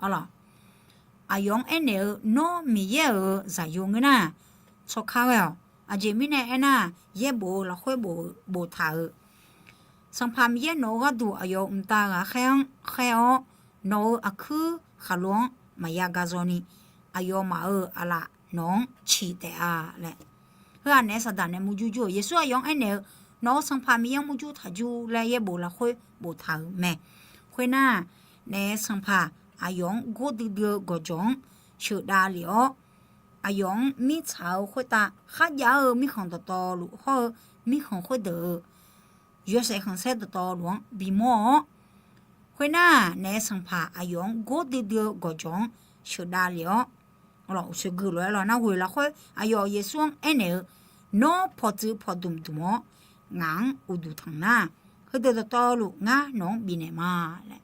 arlawq, aqyawf-anr aernaeq-eu, Nawr Miqyaer-euq Zaqyo ngeur nar, tsawrkar ghae-awq. Aqjeq mirnae aernar, yaerbof-eu lafkhoer boftaq-euq, Sanqpaq Miqyaer nawq-eu gharduq aqyawf-euq mqtav ghaqkhaer-anr khaer-awr, nawq-euq aqkuir khaqlo-anr maqya ga zawni, aqyawfmaf-euq aqlaf nawq-anr ciq taef-a laer. Heu-aq naef saqdaq nae murjur jur-euq. Yeqsur aqyawf-anr aernaeq-eu, Nawq-euq Sanqpaq Miqyaer-anr murjur taq jur laer yaerbof lafkhoer boftaq-euq mae. Khoernar, naef sanqpaq aqyawf-anr gordui dui-eu gawqjawq-anr sheuqdav lef-awr, aqyawf-anr mirtsaq-eu khoertav kharjav-eu mirkhanq dawqtawvluf hawr-eu mirkhanq khoerdeuq-euq yawshaef khanqsaer dawqtawvluf-anr bimawr-awr, khoernar, naef sanqpaq aqyawf-anr gordui dui-eu gawqjawq-anr sheuqdav lef-awr, uqshoe gui lof-aer lawr nar, ghoeq lafkhoer aqyawf Yeqsur-anr aernaeq-eu, Nawr pawqtsuif pawqdmq dmq-awr ngaq-anr uqduq tanq nar, heudeuq dawqtawvluf ngar nawq-anr bifnaeq ma laer.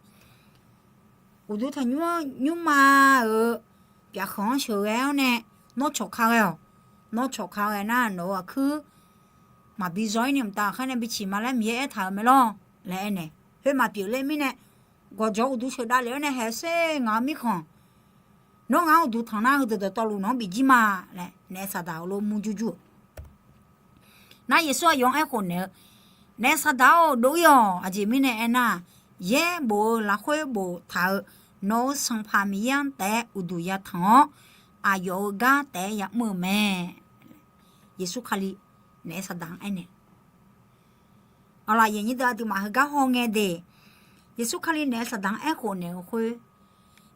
Uqduq tanqnymr-anr nymrma-euq pyafkhanq-anr sheuqghae-awr nae, Nawr cawqka ghae-awq. Nawr cawqka ghae nar, nawq-euq aqkuir maqbi zaw-ir ni mqtav ghaqkhaer nae bi ciq ma laer Miqyaer aertaq-euq mae lawr laer aernaeq. Khoermaf pyeufler mirnae, gawqjawq uqduq sheuqdav lef-awr nae haeqser ngaq-euq mirkhanq Nawr ngaq-anr uqduq tanq nar, heudeuq dawqtawvluf nawq-anr bif jir ma laer naef saqdaq heulof mur jurjur-euq. Nar Yeqsur aqyawf-anr aerkhof naeq-eu, Naef saqdaq-or, dov-ir-awq. Aqjeq mirnae aernar, yaerbof-eu lafkhoer boftaq-eu nawq-euq Sanqpaq Miqyaer-anr taef-aer uqduq yatanq-awr, aqyawf-euq gar taef-aer yamr-eu mae. Yeqsur Kali naef saqdaq-anr aernaeq. Aqlaf aqyuif aqnyir deuq, aqduimaf heugar hawngae de, Yeqsur Kali naef saqdaq-anr aerkhof naeq-eu khoer,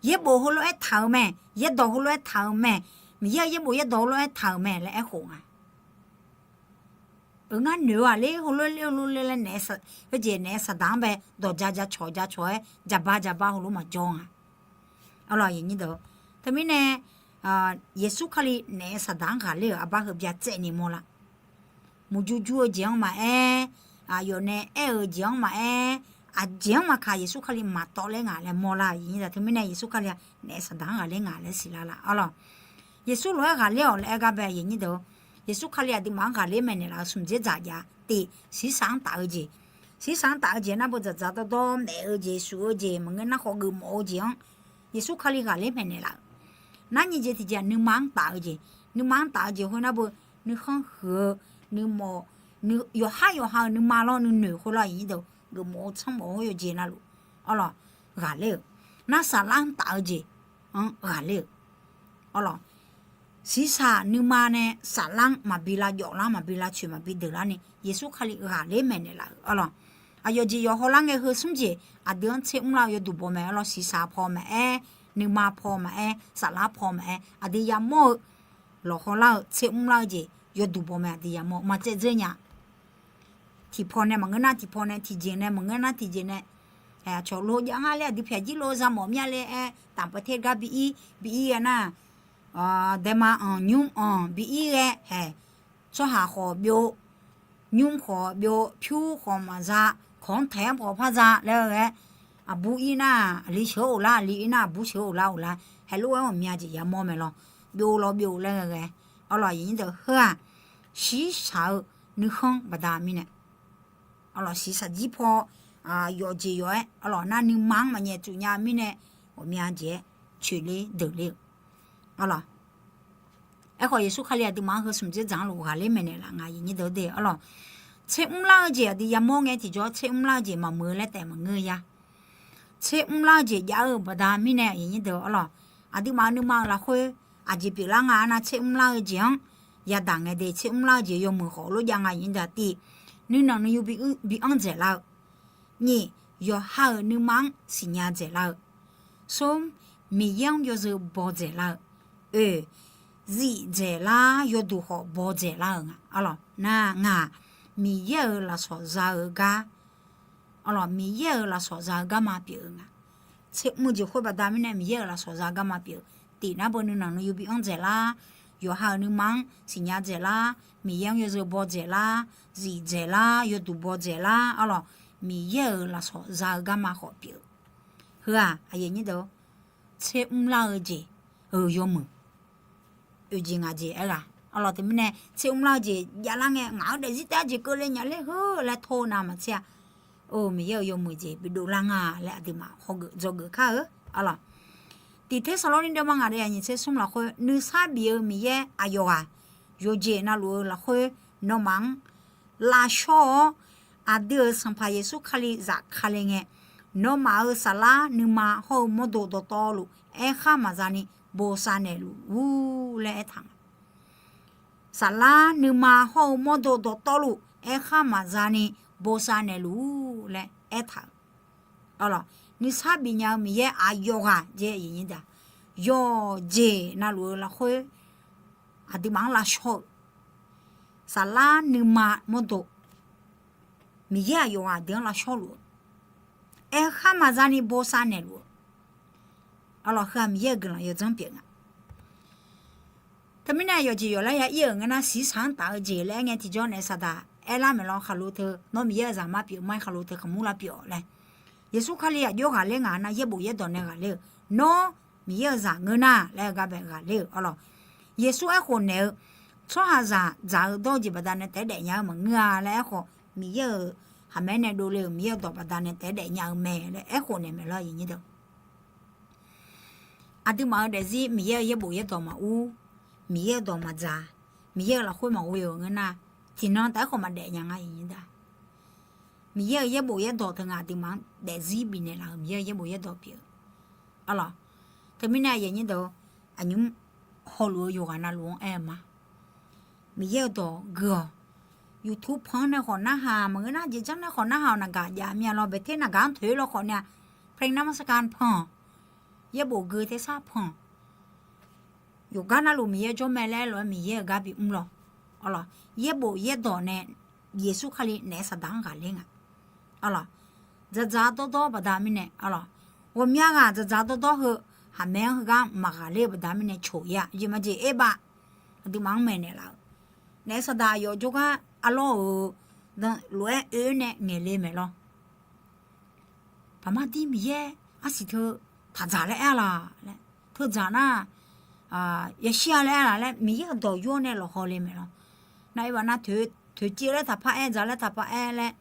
yaerbof heulof-aer taq-eu mae, yaerdawq heulof-aer taq-eu mae, Miqyaer-euq yaerbof yaerdawq heulof-aer taq-euq mae laer aerkhof nga. Euq ngar noeq-eu-aq ler, heulof ler heulof ler laer naef, heujeq naef saqdaq-anr bae dawq ja ja cawq ja cawq-aer, jaqba jaqba heulof maqjawr nga. Aqlaf aqyuif aqnyir deuq, teumirnae Yeqsur Kali naef saqdaq-anr ghaqler-euq arbar heu byacaevni mawrlar. Muiqjur jur-eu jeq-anr maqaer, aqyawf nae aer-eu jeq-anr maqaer, aqjeq-anr maqkaq Yeqsur Kali maqtawv ler ngaq laer mawrlar. Teumirnae Yeqsur Kali-aq naef saqdaq-anr ghaqler ngaq laer siqlar laf. Aqlaf, Yeqsur lof-aer ghaqler-awq laer aer gar bae aqyuif aqnyir deuq, Yeqsur Kali aqduimaf-anr ghaqler maeqnaeq laf-eu smq dzer dzaq jav tiq, shiqshaq-anr taf-eu jeq, shiqshaq-anr taf-eu jeq nar, beu dzaqdzaq dawrdawr maef-eu jeq, shuf-eu jeq, maqngeur nar khawf geufmawf-eu jeq-anr Yeqsur Kali ghaqler maeqnaeq laf-euq. Nar nyiq jeq tiqjeq-aq, nuima-anr taf-eu jeq, nuima-anr taf-eu jeq khoer nar, beu nuikhanr huiq-eu, nuimawf, yawqhar yawqha-euq nuima lawr nuinoeq khoerlof-aer geufmawf-eu tsanrmawf-eu yawqjeq navluf, aqlaf, ghaqler-euq. Nar saflar-anr taf-eu jeq-anr ghaqler-euq. Aqlaf, shiqshaq nuima nae saflar-anr maqbi lavjawf lar, maqbi lavcoeq, maqbi deuq larni Yeqsur Kali ghaqler maeqnaeq laf-euq. Aqlaf, aqyawf jeq yawqhaw lar ngae heu smr jeq aqdui-anr tser mrlar-eu yawduq baw mae. Aqlaf, shiqshaq paw maqaer, nuima paw maqaer, saflar paw maqaer, aqdui yamawr-eu lawqhaw lar-eu tser mrlar-eu jeq yawduq baw mae, aqdui yamawr-eu maqtsaev dzeur nya. Tiqpaw nae maqngeur nar tiqpaw nae, tiqjeq nae maqngeur nar tiqjeq nae, aqcawq lo jav nga laer aqdui pyaq jir lo za mawf mir-a laer aer, taqpav ter gar bi ir, bi ir ghae nar, daema anq nymr anq bi ir ghae, hae, tsawrhaq khawf byov, nymr khawf byov, pyur khawf maqza, kawq-anr taeq-anr khawf par za laer ghae, aqbur ir nar aqli sheuq-awr of lar, aqli ir nar aqbur sheuq-awr of lar of lar, haeq lof-aer ghawqmya jeq yamawr mae lawr, byov lawr byov laer ghae ghae. Aqlaf, aqyuif aqnyir deuq, heu-aq shiqshaq-eu nuikhanr baqda mirnae, aqlaf, shiqshaq jir paw yawf jeq yawf-aer, aqlaf, nar nuima-anr maqnyaef tsuf nya-eu mirnae, ghawqmya jeq-aer coeqler deuqler-eu. Aqlaf, aerkhawf Yeqsur Kali aqduimaf-anr heu smq dzer dzaq-anr luf ghaqler maeqnaeq laf nga, aqyuif aqnyir deuq de. Aqlaf, tser mrlar-eu jeq aqdui yamawr ngae tiqjawr tser mrlar-eu jeq maqmuiq-eu laer taef maqngeur-eu ya. Tser mrlar-eu jeq jav-eu baqda mirnae, aqyuif aqnyir deuq, aqlaf, aqduimaf-euq nuima-euq lafkhoer aqjeq pyeuflar nga nar, tser mrlar-eu jeq-anr yadaq ngae de, tser mrlar-eu jeq yawmuiq khawf lof jav nga, aqyuif aqnyir deuq, tiq, nuinanq nuiyu bi anr dzaeqlar-eu, nyiq, yawqha-euq nuima-anr siqnya dzaeqlar-eu, smr, Miqyaer-anr yawzeu baw dzaeqlar-eu, oeq, zif dzaeqlar yawduq khawf baw dzaeqlar-euq nga. Aqlaf, nar ngaq Miqyaer-euq lafsawq za-eu gar, aqlaf, Miqyaer-euq lafsawq za-eu garma pyeuf-eu nga. Tser mr-eu jeq khoer baqda mirnae Miqyaer-euq lafsawq za-eu garma pyeuf-eu. Tiq nar beu nuinanq nuiyu bi anr dzaeqlar, yawqha-euq nuima-anr siqnya dzaeqlar, Miqyaer-anr yawzeu baw dzaeqlar, zif dzaeqlar, yawduq baw dzaeqlar, aqlaf, Miqyaer-euq lafsawq za-eu garma khawf pyeuf-eu. Heu-aq, aqyuif aqnyir deuq, tser mrlar-eu jeq-euq yawmuiq, oeq jeq ngaq jeq aer ghaq. Aqlaf, teumirnae tser mrlar-eu jeq javlar ngae ngaq-anr daefzir taef-aer jeq keuvle nya ler heu laer tor-eu navmaqtser-a. Or, Miqyaer-euq yawmuiq jeq bidov lar nga laer aqduimaf hawgeuf dzawgeuf kar-eu. Aqlaf, tiq Tersaqlorni deuvma ngaq de aqnyiq tser smr lafkhoer nuisar bif-eu Miqyaer aqyawf ghaq, yawqjeq navluf-eu lafkhoer nawmaf-anr lavshawr-awr, aqdui-euq Sanqpaq Yeqsur Kali zafkale ngae, nawmaf-euq saflar nuima hawr-eu mawrdo dawqtawvluf aerkhar maqzani bosav naeqluf-ur laer aertaq nga. Saflar nuima hawr-eu mawrdo dawqtawvluf aerkhar maqzani bosav naeqluf-ur laer aertaq-euq. Aqlaf, nuisar bifnya-eu Miqyaer aqyawf ghaq jeq, yawqjeq navluf-eu lafkhoer aqduimaf-anr lavshawr-eu, saflar nuima mawrdo, Miqyaer aqyawf ghaq aqdui-anr lavshawr luf-eu, aerkhar maqzani bosav naeqluf-eu, aqlaf, heu-aq Miqyaer-euq guiqlanq yawdzanr pyeuf nga. Teumirnae yawqjeq yawqlar ya ir-euq ngeur nar, shiqshaq-anr taf-eu jeq laer aer ngae tiqjawr naef saqdaq aerlar maeqlawr khaqlo teu, nawr Miqyaer-euq zaqmar pyeuf ma-aer khaqlo teu kaqmur lar pyeuf-awq laer. Yeqsur Kali aqjox ghaqler ngaq nar, yaerbof yaerdawq nae ghaqler-eu, nawr Miqyaer-euq zaq ngeur nar laer-eu gar bae ghaqler-euq. Aqlaf, Yeqsur aerkhof naeq-eu, tsawrhaqzaq dzaq-eu dawr-eu jeq baqdanae taef-aer daefnya-eu maqngeur-a laer aerkhawf, Miqyaer-euq khaqmae nae dovle-euq Miqyaer-euq dawq baqdanae taef-aer daefnya-eu mae laer aerkhof naeq maeqlawr, aqyuif aqnyir deuq. Aqduimaf-euq daefzir Miqyaer-euq yaerbof yaerdawq maqur, Miqyaer-euq dawq maqdzaq, Miqyaer-euq lafkhoer maqghoe-euq ngeur nar, tiqnan taef-aer khawf maqdaef nya nga iqnyir da. Miqyaer-euq yaerbof yaerdawq teu nga aqduimaf-anr daefzir bifnaeq laf-euq Miqyaer-euq yaerbof yaerdawq pyeuf-eu. Arlawq, teumirnae aqyuif aqnyir deuq-or, aqnymr hawluf-eu yawqghaq navluf-anr aer-eu ma. Miqyaer-euq dawq gui-awq. YouTube pan-anr nae khawf narhaq, maqngeur nar jeq janr nae khawf narhaq-awq, naqgaq jav mir-a lawr, baeqter naqgaq-anr toeq-ir lawr khawf nae-a, เพลงนมัสการ pan-awq. Yaerbof gui tersar pan-awq. Yawqgar navluf Miqyaer jawr mae laer lof-aer Miqyaer-euq gar bimr lawr. Arlawq, yaerbof yaerdawq nae Yeqsur Kali naef saqdaq-anr ghaqler nga. Arlawq, dzaqdzaq dawrdawr baqda mirnae, arlawq, ghawqmya ghaq dzaqdzaq dawrdawr heu, haqmae-anr heugar maqghaqler-eu baqda mirnae coq-ir-a. Jeq maqjeq oerbav aqduimaf-anr maeqnaeq laf-eu, naef saqdaq aqyawf jawrgar arlawr-euq dan lof-aer oe-aer nae ngaeqle maeq lawr. Paqmar dir Miqyaer arsiq teu taqdzaq laer aer-a laq laer, teudzaq nar yashir-a laer aer-a laq laer Miqyaer-euq dawq yur-awr nae lawqhaw le maeq lawr. Nar oerbav nar toeqciv-eu laer taqpar aer, dzaq laer taqpar aer laer,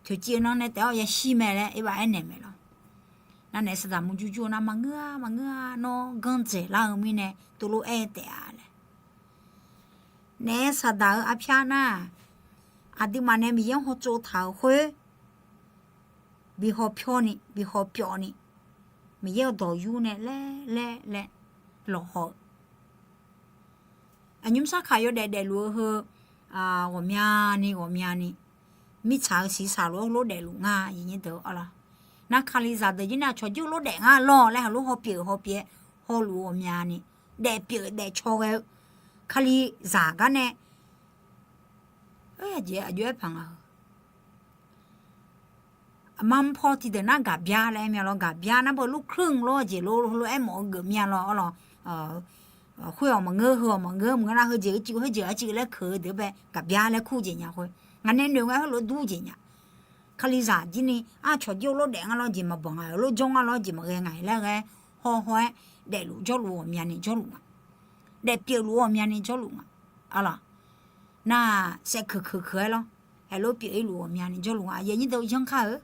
toeqciv-eu nan nae taef-awr yashir mae laer oerbav aernaeq maeq lawr. Nar naef saqdaq murjur jur-eu nar maqngeur-a maqngeur-a, nawr ganr dzaeqlar-eu mirnae tov lof aer taef-a laer. Naef saqdaq-eu arpyar nar, aqduimaf nae Miqyaer-anr hawtsov taq-euq khoer, bi hawpyawr ni bi hawpyawf ni, Miqyaer-euq dawq yur nae laer laer laer lawqhaw-eu. Aqnymr sarkaq yawdaef daefluf-eu heu, ghawqmyani ghawqmyani, mirtsaq-eu siqsaq lof-aer heulof daefluf nga iqnyir deuq-or, arlawq. Nar Kalizaq deuq jir nae aqcawq jir heulof daef nga lawr laer heulof hawpyeuf hawpyeuf hawluf-eu ghawqmyani, daefpyeuf daefcaw ghae-eu Kalizaq gar nae, aqjeq aqjox-aer paq nga heu. Aqma mr paw tiqdeuq nar gaqbya laer aer mya lawr, gaqbya nar beu lurkr-eu lawr jeq lof heulof-aer mawf-eu geuf mya lawr, arlawq. Khoer-awq maqngeur, heu-awq maqngeur, maqngeur nar heujeq uicuiv heujeq arcuiv laer keuq-eu deuq bae gaqbya laer kur jeq nya khoer. Ngaq nae noeq nga heulof dur jeq nya. Kalizaq jir ni aqcawq jir-eu lof daef nga lawr jeq maqbanq nga, lof jawr nga lawr jeq maqghae nga laer ghae, hawhaw-aer daefluf jawrluf ghawqmyani jawrluf nga. Daefpyeuf luf ghawqmyani jawrluf nga. Arlawq, nar saevkeuq keuq keuq-aer lawr, aerlof pyeuf-ir luf ghawqmyani jawrluf nga. Aqyuif aqnyir deuq yanr kar-eu,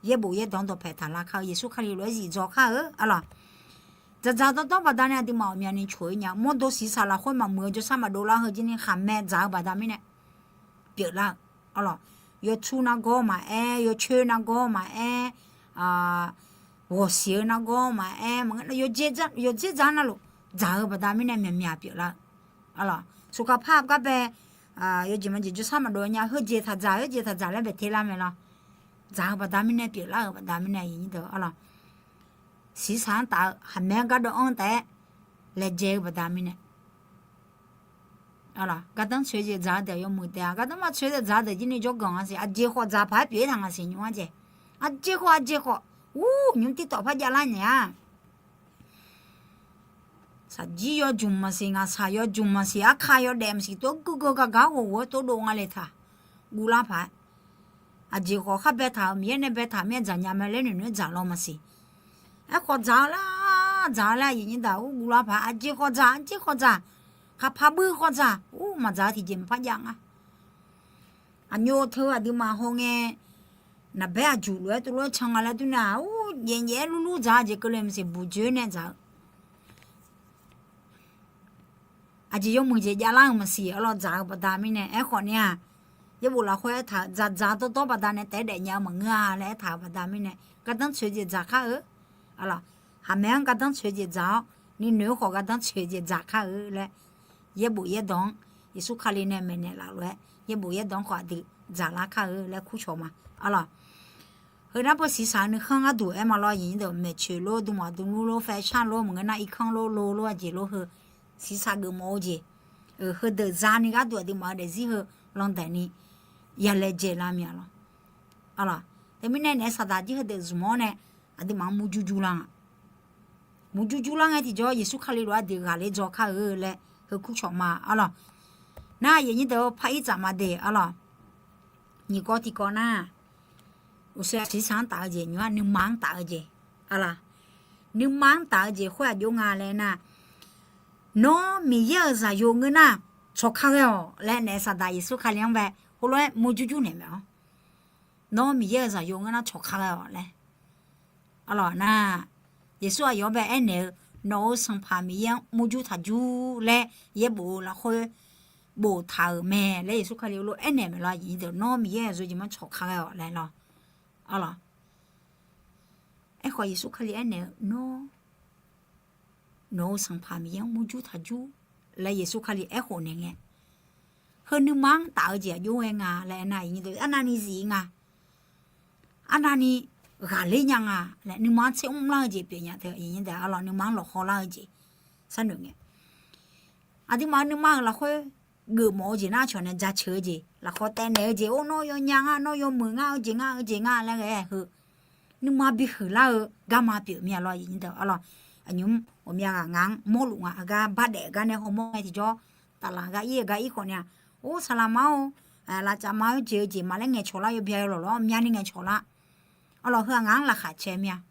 yaerbof yaerdawq-anr dawqpae taqlar kar-eu, Yeqsur Kali lof-aer zifdzawr kar-eu, arlawq. Dzaqdzaq dawrdawr baqdanae aqduimaf ghawqmyani coq-ir nya. Mawrdo siqsaq lafkhoer maqmuiq-eu jawrshar maqdov lar heu jir ni khaqmae dzaq-eu baqda mirnae pyeuflar-eu, arlawq. Yawtur nargawr maqaer, yawcoer nargawr maqaer, ghawqsiq-eu nargawr maqaer, maqngeur yawdzer dzaq navluf dzaq-eu baqda mirnae myaqmyaq pyeuflar-eu, arlawq. Saqkaqpar gar bae yawjeq maqjeq jawrshar maqdov nya, heujeq taqdzaq heujeq taqdzaq laer baeq te lar mae lawr. Dzaq-eu baqda mirnae pyeuflar-euq baqda mirnae iqnyir deuq, arlawq. Siqsaq-anr taf-eu khaqmae-anr gardawv anr taef-aer laejae-eu baqda mirnae, arlawq. Gardanr tsoeq-eu jeq dzaq-eu deuq yawmuiq taef-a. Gardanr maqtsoeq-eu deuq dzaq-eu deuq jir ni jawrganq nga siq. Aqjeq khawf dzaqpaq-aer pyeuf-ir taq nga siq nymr-anr jae. Aqjeq khawf aqjeq khawf, ur, nymr tirtawf par javlar naeq-a. Saqjir yawjmq maqsiq, ngaqshaq yawjmq maqsiq, arka yawdaef maqsiq, tov gurgur gaqgaq-aer ghof ghof-aer tov dov nga le taq. Guvlar paq-aer, aqjeq khawf khar baetaq-euq Miqyaer nae baetaq mir-aer dzaqnya mae laer noeqnoeq-aer dzaq law maqsiq. Aerkhawf dzaq-eu lar, dzaq-eu lar, aqyuif aqnyir deuq, ur, guvlar paq-aer aqjeq khawf dzaq, aqjeq khawf dzaq, khaqpaq buir khawf dzaq, ur, maqdzaq-eu tiqjeq maqpar jav nga. Aqnyov teu aqduimaf hawngae, naqbaer aqjuq lof-aer tov lof-aer can nga laer durni-aq, ur, jaev jaev-aer lurlur dzaq-eu jeq keuvle maqsiq, buqjoer nae dzaq-eu. Aqjeq yawmuiq jeq javlar-euq maqsiq, arlawq, dzaq-eu baqda mirnae. Aerkhawf ni-aq, yaerbof lafkhoer aertaq-euq dzaqdzaq dawrdawr baqda nae taef-aer daefnya-eu maqngeur-a laer aertaq-euq baqda mirnae, gardanr tsoeq jeq dzaq kar-eu, arlawq, khaqmae-anr gardanr tsoeq jeq dzaq-awr, nuinoeq-anr khawf gardanr tsoeq jeq dzaq kar-eu laer, yaerbof yaerdawq-anr Yeqsur Kali nae maeqnaeq laf lof-aer yaerbof yaerdawq-anr khawf aqdui dzaqlar kar-eu laer kurcawq ma, arlawq. Heu nar beu siqsaq-eu nuikhanr gharduq aer ma lawr, aqyuif aqnyir deuq, maeqtsoeq lor, dmq aqdmq lor, แฟชั่น lor, maqngeur nar irkanr lor, lo lor, aqjeq lor, heu siqsaq geufmawf-eu jeq, heudeuq zani gharduq aqduimaf-eu daefzir heu landaeq ni yalaejae lar mya lawr. Arlawq, teumirnae naef saqdaq jir heudeuq zmq-awr nae aqduimaf-anr murjur jur lar nga. Murjur jur lar ngae tiqjawr Yeqsur Kali lof-aer aqdui ghaqler dzaw kar-eu laer heu kurcawq ma, arlawq. Nar aqyuif aqnyir deuq, par-ir tsaf ma de, arlawq. Nyiq kawv tiqkawv nar, uqshoe siqsaq-anr taf-eu jeq nymr-aq nuima-anr taf-eu jeq, arlawq. Nuima-anr taf-eu jeq khoer aqjox nga laer nar, nawr Miqyaer-euq zaqyo ngeur nar, cawqka ghae-awq laer naef saqdaq Yeqsur Kali-anr bae heulof-aer murjur jur naeq mae-awr, nawr Miqyaer-euq zaqyo ngeur nar cawqka ghae-awq laer, arlawq nar, Yeqsur aqyawf-anr bae aernaeq-eu, Nawq-euq Sanqpaq Miqyaer-anr murjur taqjur laer yaerbof-eu lafkhoer boftaq-euq mae laer Yeqsur Kali heulof aernaeq maeq lawr. Nawr Miqyaer-euq yawzeu jeq ma cawq ka ghae-awq laer lawr. Arlawq, aerkhawf Yeqsur Kali aernaeq-eu, Nawr nawq-euq Sanqpaq Miqyaer-anr murjur taqjur laer Yeqsur Kali aerkhof naeq ngae, heu nuima-anr taf-eu jeq aqjox ghae nga laer aernar, arnavni zif nga. Arnavni ghaqler nya nga laer nuima-anr tser mrlar-eu jeq pyeuf nya teu, arlawq, nuima-anr lawqhaw lar-eu jeq sharnoeq ngae, aqduimaf-euq nuima-euq lafkhoer geufmawf-eu jeq nar, cawq nae jaceuq-eu jeq, lafkhoer taevnaeq-eu jeq, or, nawr yawnya nga, nawr yawmuiq nga, eu jeq nga, eu jeq nga laer ghae-eu heu nuima bihuiq lar-eu garma pyeuf mir-a lawr. Arlawq, aqnymr ghawqmya ghaq ngaq-anr mawrluf nga, aqgar bardaef gar nae hawmawr ngae tiqjawr, taflaf gar ir-eu gar ir khawf nae-aq, or, saqlaq ma-or, lafcaf ma-or, jeq-eu jeq ma laer ngaeqcawq lar yawbya yawlawq lawr myavni ngaeqcawq lar. Arlawq, heu-aq ngaq-anr laqkhaq cae mir-a.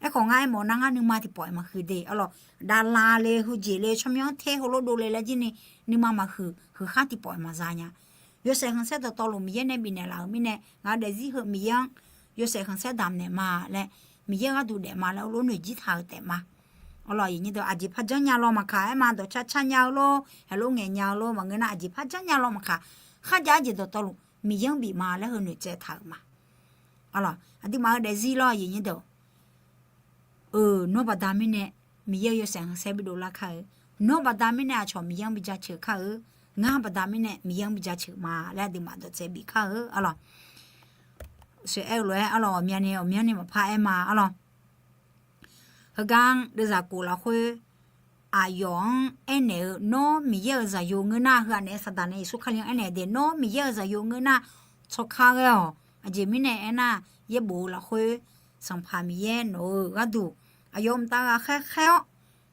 Aerkhawf ngar aermawf nar, ngar nuima tiqpawf-iq maqhuiq de. Arlawq, daqlaq le, heujeq le, tsawrmyanr ter heulof dovle laer jir ni nuima maqhuiq, huiqkhar tiqpawf-iq maqza nya. Yawshaef khanqsaer dawqtawvluf Miqyaer nae bifnaeq laf-euq mirnae, ngaq-euq daefzir heu Miqyaer-anr yawshaef khanqsaer damqnaeq ma laer, Miqyaer gharduq daef ma laer, lof noeq jir taq-euq taef ma. Arlawq, aqjeq par janrnya law maqkaq, aerma dawqcar car nya-eu lor, heulof ngaeq nya-eu lor, maqngeur nar, aqjeq par janrnya law maqkaq, kharjav-eu jeq dawqtawvluf Miqyaer-anr bif ma laer heu noeqtsaev taq-euq ma. Arlawq, aqduimaf-euq daefzir lawr, eu, nawr baqda mirnae Miqyaer-euq yawshaef khanqsaer bidov lar kar-eu, nawr baqda mirnae aqcawq Miqyaer-anr bijaceuq kar-eu, ngar baqda mirnae Miqyaer-anr bijaceuq ma laer aqduimaf dawqtsaev bif kar-eu. Arlawq, sheuq aer-eu lof-aer arlawq, ghawqmyani ghawqmyanrni maqpar aer ma. Arlawq, heugar-anr deuvzaq khof lafkhoer aqyawf-anr aernaeq-eu, Nawr Miqyaer-euq zaqyo ngeur nar, heu-aq naef saqdaq nae Yeqsur Kali-anr aernaeq de, Nawr Miqyaer-euq zaqyo ngeur nar, tsawrkar ghae-awq. Aqjeq mirnae aernar, yaerbof-eu lafkhoer Sanqpaq Miqyaer nawq-euq gharduq aqyawf mqtav ghaqkhaer khaer-awr,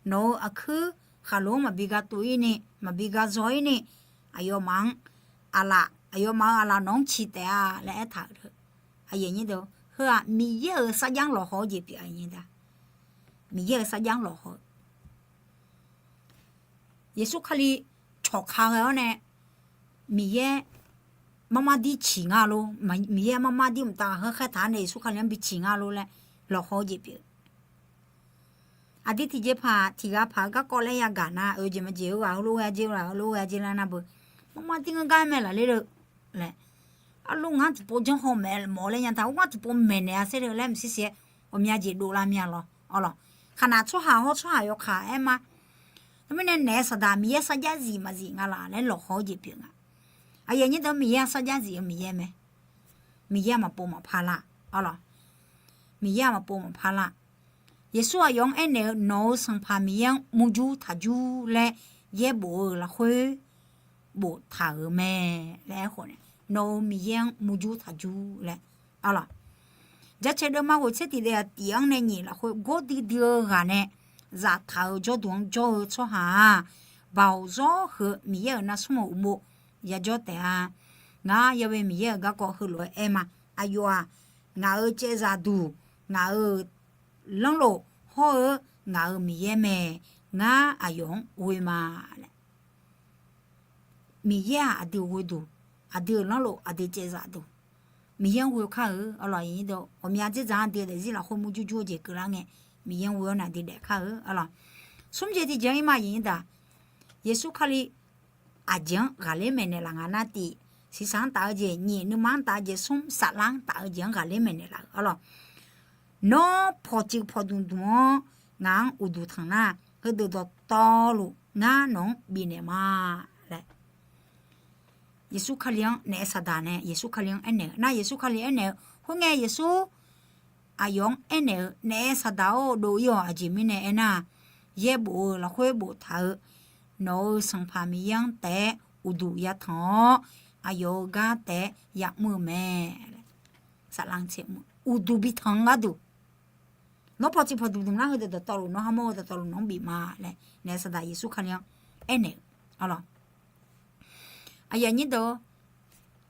nawq-euq aqkuir khaqlo-anr maqbi ga tuv-ir ni, maqbi ga zaw-ir ni, aqyawfmaf-anr aqlaf, aqyawfmaf-euq aqlaf nawq-anr ciq taef-a laer aertaq-euq. Heu-aq Miqyaer-euq sarjax-anr lawqhaw-eu jeq pyeuf-a. Miqyaer-euq sarjax-anr lawqhaw-eu Yeqsur Kali cawqka ghae-awr nae, Miqyaer marmar dir ciq nga lor, Miqyaer marmar dir mqtav ghaqkhaer khaer taq-anr nae Yeqsur Kali-anr bi ciq nga lor laer lawqhaw-eu jeq pyeuf. Aqdui tiqjeqpaq tiqghaq paq-eu garkawv laer yagaq nar, oe jeq maqjeq-eu ghaq heulof ghae jeq-eu ghaq heulof ghae jeq lar nar beu, marmar dir ngeur gar mae laf ler-eu laer, arluf ngar tiqpov janrhaw maeq mawf laer nya taq, ur ngar tiqpov maeqnaeq-a ser-eu laer maqsiq siq-aer ghawqmya jeq dovlar mir-a lawr. Arlawq, khaqnaq tsawrhaq hawr tsawrhaq yawkaq aer ma. Teumirnae naef saqdaq Miqyaer sarjax zif maqzif nga laf laer lawqhaw-eu jeq pyeuf nga. Aqyuif aqnyir deuq, Miqyaer-a sarjax zif-eu Miqyaer mae. Miqyaer-a maqpov maqpar lar. Arlawq, Miqyaer-a maqpov maqpar lar. Yeqsur aqyawf-anr aernaeq-eu, Nawq-euq Sanqpaq Miqyaer-anr murjur taqjur laer yaerbof-eu lafkhoer boftaq-euq mae laer aerkhawf nae, Nawq-euq Miqyaer-anr murjur taqjur laer. Arlawq, jaceuq deuvma ghoeqtser tiq daef-aq tiq-anr nae nyiq lafkhoer gawr duidui-eu ghaq nae zaftaq-euq jawrduq-anr jawr-eu tsawrhaq-aq, baoq zawr huiq-eu Miqyaer-euq narsmr-euq uqmov yajawr taef-a. Ngar Ya'we Miqyaer-euq garkawv heulof-aer aer ma. Aqyawf-aq, ngaq-euq caevzaq duq, ngaq-euq lanrlof hawr-eu ngaq-euq Miqyaer mae. Ngar aqyawf-anr ghoe ma laer. Miqyaer-aq aqdui-euq ghoeduq, aqdui-euq lanrlof, aqdui caevzaq duq, Miqyaer-anr ghoe kar-eu. Arlawq, aqyuif aqnyir deuq, ghawqmya dzerdzaq-anr aqdui-euq daefzir lafkhoer murjur jur-eu jeq keuvlar ngae, Miqyaer-anr ghoe-awr nae aqdui daef kar-eu. Arlawq, smr jeq tiqjeq-anr ir ma, aqyuif aqnyir deuq-aq, Yeqsur Kali aqjeq-anr ghaqler maeqnaeq laf nga nar, tiq, shiqshaq-anr taf-eu jeq, nyiq, nuima-anr taf-eu jeq, smr, saflar-anr taf-eu jeq-anr ghaqler maeqnaeq laf-euq. Arlawq, Nawr pawqtsuif pawqdmq dmq-awr ngaq-anr uqduq tanq nar, heudeuq dawqtawvluf ngar nawq-anr bifnaeq ma laer Yeqsur Kali-anr naef saqdaq nae Yeqsur Kali-anr aernaeq-eu nar, Yeqsur Kali aernaeq-eu, khoerngae Yeqsur aqyawf-anr aernaeq-eu, Naef saqdaq-or, dov-ir-awq. Aqjeq mirnae aernar, yaerbof-eu lafkhoer boftaq-eu, Nawq-euq Sanqpaq Miqyaer-anr taef-aer uqduq yatanq-awr, aqyawf-euq gar taef-aer yamr-eu mae. Saflar-anr tser mr-eu uqduq bitanq-eu gharduq, Nawr pawqtsuif pawqdmq dmq nar, heudeuq dawqtawvluf nawr hamawr-eu dawqtawvluf nawq-anr bif ma laer naef saqdaq Yeqsur Kali-anr aernaeq-eu. Arlawq, aqyuif aqnyir deuq,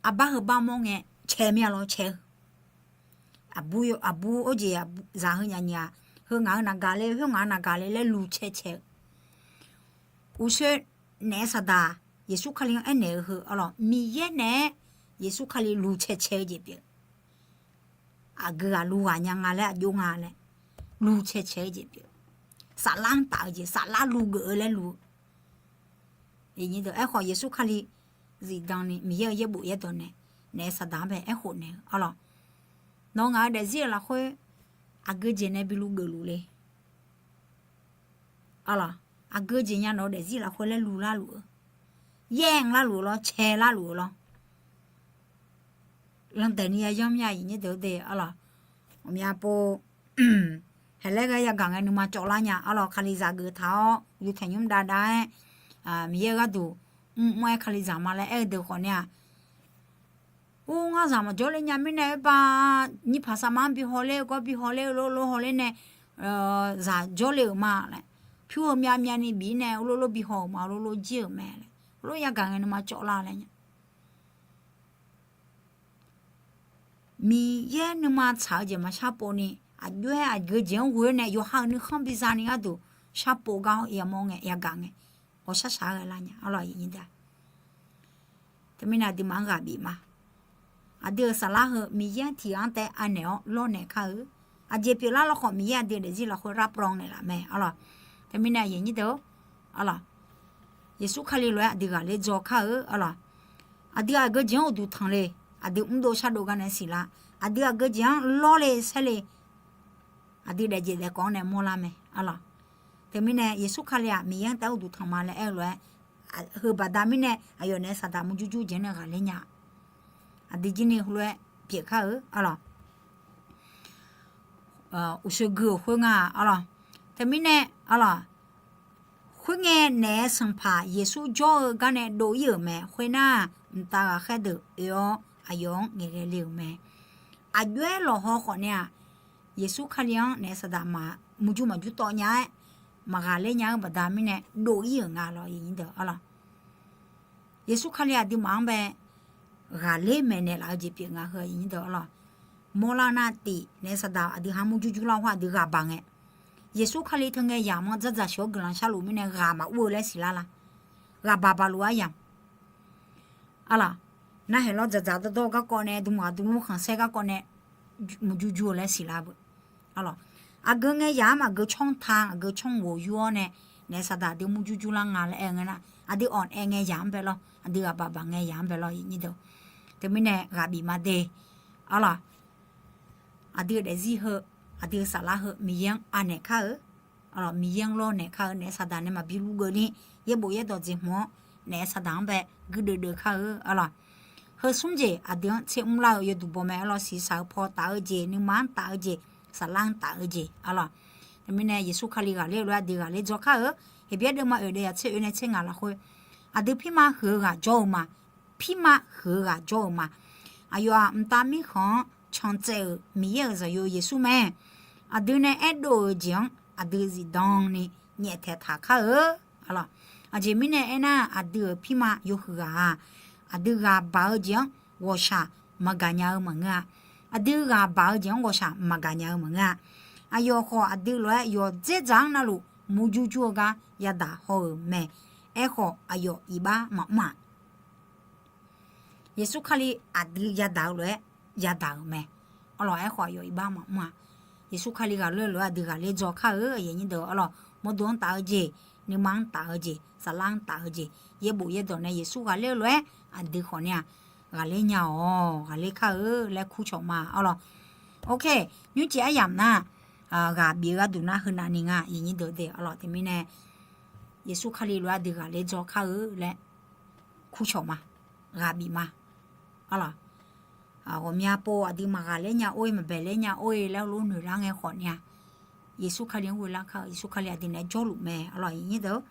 aqbar heu bar mawr ngae cae mir-a lawr, cae-eu. Aqbur, aqbur or jeq zaq heu nyaf nyiq-aq, heu ngaq-euq naqgaq le, khoer ngaq-euq naqgaq le laer luq cae cae-eu. Uqshoe naef saqdaq Yeqsur Kali-anr aernaeq-eu heu, arlawq, Miqyaer naeq-aer Yeqsur Kali luq cae cae-eu jeq pyeuf. Aqgeu ghaq luv ghaq nya nga laer, aqjox nga laer. lu cae cae-eu jeq pyeuf. Saflar-anr taf-eu jeq, saflar lu geuf-eu laer lu-eu. Aerkhawf Yeqsur Kali zifdan ni Miqyaer-euq yaerbof yaerdawq nae naef saqdaq-anr bae aerkhof naeq-eu arlawq. Nawq-eu ngaq-eu daefzir-euq lafkhoer aqgeu jeq nae bi lu geufluf le. Arlawq, aqgeu jeq nya nawq-eu daefzir lafkhoer laer lu larluf-eu, yaer larluf-eu lawr, cae larluf-eu lawr. Landaeq ni yayanr mya iqnyir deuq de arlawq. Ghawqmya pov haeqlaer ghae yagaq ngae nuima cawvlar nya arlawq. Kalizaq geuf taq-awr uqduq tanqnymr dav dav-aer Miqyaer-eu gharduq mr mr-aer kalizaq ma laer aer-eu deuq khawf ni-aq, ur, ngar zaq maqjawr le nya mirnae oerbar, nyirpaq saqma-anr bi hawler-eu gawr bi hawler-eu lof lof hawler nae zaq jawrle-euq ma laer, pyur heu myav myav ni bif-ir nae lof lof bi haw-euq ma, lof lof jir-euq mae laer, lof yagaq ngae nuima cawvlar laer nya. Miqyaer nuima tsaq-eu jeq maqshar pov ni, aqjox-aer aqgeu jeq-anr ghoe-awr nae yawqha-euq nuikhanr biza ni gharduq sharpov gar-awr yamawr ngae yagaq ngae, ghawqshar shaq-aer ghae lar nya arlawq. Teumirnae aqduimaf-anr ghaq bif ma. Aqdui-euq saflar heu Miqyaer-anr tiq ghaq-anr taef anaeq-awr lawrnaeq kar-eu. Aqjeq pyeuflar lawkhawf Miqyaer aqdui daefzir lafkhoer larplan naeqlaf mae arlawq. Teumirnae aqyuif aqnyir deuq arlawq, Yeqsur Kali lof-aer aqdui ghaqler dzaw kar-eu arlawq. Aqdui aqgeu jeq-anr uqduq tanq le, aqdui mrdov shardov gar nae siqlar, aqdui aqgeu jeq-anr lawrle saerle, aqdui daefjeq daefkawv-anr nae mawrlar mae arlawq. Teumirnae Yeqsur Kali-aq Miqyaer-anr taef-aer uqduq tanq ma laer aer-eu lof-aer, heu baqda mirnae aqyawf naef saqdaq murjur jur jeq-anr nae ghaqler nya-a. Aqdui jir ni heulof-aer pyeuf kar-eu arlawq. Uqshoe gui-euq khoer nga arlawq. Teumirnae arlawq, khoerngae naef-aer Sanqpaq Yeqsur jawr-eu gar nae dov-ir-euq mae. Khoernar, mqtav ghaqkhaer deuq oe-awr aqyawf-anr ngaeqghae le-euq mae. Aqjox-aer lawqhaw khawf nae-aq, Yeqsur Kali-anr naef saqdaq maqmurjur maqjur tawv nya-aer maqghaqler nya-eu baqda mirnae dov-ir-euq nga lawq. Yeqsur Kali aqduimaf-anr bae ghaqler maeqnaeq laf-eu jeq pyeuf nga heu arlawq. Mawrlar nar tif naef saqdaq aqdui ha murjur jurlar-awr aqdui ghaq baq ngae, Yeqsur Kali teu ngae yamq-anr dzardzaq sheuq-awr guiqlanq sharluf mirnae ghaq maqur-eu laer siqlar la? Ghaq baq baq luf-aer yamq arlawq. Narhaq lawr dzaqdzaq dawrdawr-eu garkawv nae, dmq ghaq dmq lmr khanqsaer garkawv nae murjur jur-eu laer siqlar beu arlawq. Aqgeu ngae yaq-anr maqgeu tsawrta aqgeu tsawrghof yur-awr nae naef saqdaq aqdui murjur jurlar nga laer aer ngae nar, aqdui awq nae ngae yaq-anr bae lawr, aqdui ghaq baq baq ngae yaq-anr bae lawr. Teumirnae ghaq bif ma de arlawq. Aqdui-eu daefzir heu, aqdui-eu saflar heu Miqyaer-anr anaeq kar-eu, Miqyaer-anr lawrnaeq kar-eu, naef saqdaq nae maqbi luf geuf ni, yaerbof yaerdawq jeq hmq-awr naef saqdaq-anr bae guirdeuv deuv kar-eu arlawq. Heu smr jeq aqdui-anr tser mrlar-eu yawduq baw mae arlawq. Siqshaq-eu paw taf-eu jeq, nuima-anr taf-eu jeq, saflar-anr taf-eu jeq arlawq. Teumirnae Yeqsur Kali ghaqler-eu lof-aer aqdui ghaqler dzaw kar-eu. Heqbyaer deuvma oeq deuv yaq tser oeq nae tser ngaq lafkhoer, aqdui pirma huiq-eu ghaq jawr-eu ma. Pirma huiq-eu ghaq jawr-eu ma. Aqyawf-aq mqtav mirkhanq-anr cantsaev-euq Miqyaer-euq zaqyo Yeqsur mae. Aqdui nae aerdov-euq jeq-anr aqdui zifdan ni nyaeftaeq taq kar-eu arlawq. Aqjeq mirnae aernar, aqdui-euq pirma yawhuiq ghaq-aq, aqdui ghaq baq-eu jeq-anr ghawqshaq maqgaq nya-eu maqngeur-a. Aqdui ghaq baq-eu jeq-anr ghawqshaq maqgaq nya-eu maqngeur-a. Aqyawf khawf aqdui lof-aer yawqdzer dzaq-anr navluf murjur jur-eu gar yadaq haw-euq mae. Aerkhawf aqyawf iqbax maqmr-aq, Yeqsur Kali aqdui yadaq-eu lof-aer yadaq-euq mae. Arlawq, aerkhawf aqyawf iqbax maqmr-aq, Yeqsur Kali ghaqler-eu lof-aer aqdui ghaqler dzaw kar-eu. Aqyuif aqnyir deuq arlawq, mawrdo-anr taf-eu jeq, nuima-anr taf-eu jeq, saflar-anr taf-eu jeq, yaerbof yaerdawq nae Yeqsur ghaqler-eu lof-aer aqdui khawf ni-aq, ghaqler nya-awq, ghaqler kar-eu laer kurcawq ma arlawq. Ok, nymrcif aryamq nar, ghaq bif-eu gharduq nar heunav ni nga, aqyuif aqnyir deuq de arlawq. Teumirnae Yeqsur Kali lof-aer aqdui ghaqler dzaw kar-eu laer kurcawq ma, ghaq bif ma arlawq. Ghawqmya pov aqdui maqghaqler nya or-e, maqbaeqler nya or-e laer lof noeqlar ngae khawf ni-aq, Yeqsur Kali-anr ghoelar kar-eu. Yeqsur Kali aqdui naeq-aer jawrluf mae arlawq, aqyuif aqnyir deuq.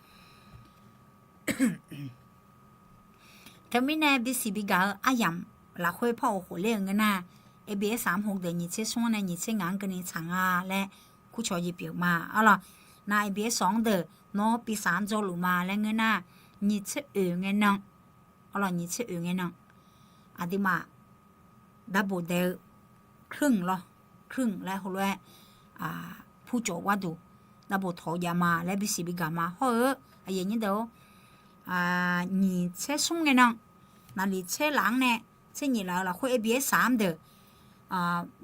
Teumirnae bisiq bigaq-eu aryamq lafkhoer par-awq khofler-euq ngeur nar, ABS-aq mr hawdeuq nyiq tser smr-anr nae nyiq tser ngaq-anr keuvni tsaq nga laer kurcawq jeq pyeuf ma arlawq. Nar ABS-awq-anr deuq nawr pisaq-anr dzawrluf ma laer ngeur nar, nyiq tser oeq ngae nan arlawq, nyiq tser oeq ngae nan aqduimaf darbof daef-eu ครึ่ง lawr, ครึ่ง laer heulof-aer purcawq gharduq darbof tawq-eu jav ma laer bisiq bigaq ma hawr-eu, aqyuif aqnyir deuq-or, nyiq tser smr ngae nan, naqliq tser laf-anr nae tser nyiq laf-eu lafkhoer ABS-aq mr deuq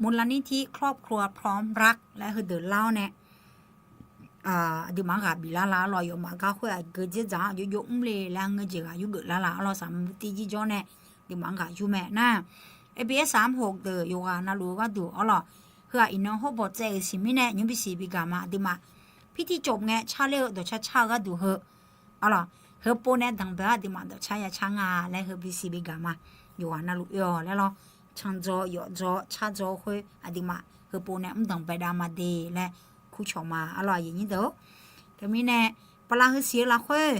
มูลนิธิครอบครัวพร้อมรัก laer heudeuq lar-awr nae, aqduimaf-anr ghaq bif lar la-awr lawq, yawfmaf gar khoer-aq geujeq dzaq-anr jovjov mrle laer ngeur jeq ghaq yurgeuf lar la-awr lawq, saqmq tiv jirjawr nae aqduimaf-anr ghaq yur mae nar, A B S saq-anr hoq deuq yawqghaq navluf-eu gharduq-awr lawq, heu-aq iqnan hawr bawq tsaev-euq siqmir nae nymr bisiq bigaq ma aqduimaf pirtir cawv ngae carler-eu dawqcar car-eu gharduq heu-awr lawq, heupov nae danqbae-awr aqduimaf dawqcar ya car nga laer heu bisiq bigaq ma, yawqghaq navluf oe-awq laer lawr, candzaw yawfdzaw cardzaw khoer aqduimaf heupov nae mr danqbae dav ma de laer kurcawq ma-awr lawq, aqyuif nyir deuq-or. Teumirnae bala heusiq-eu lafkhoer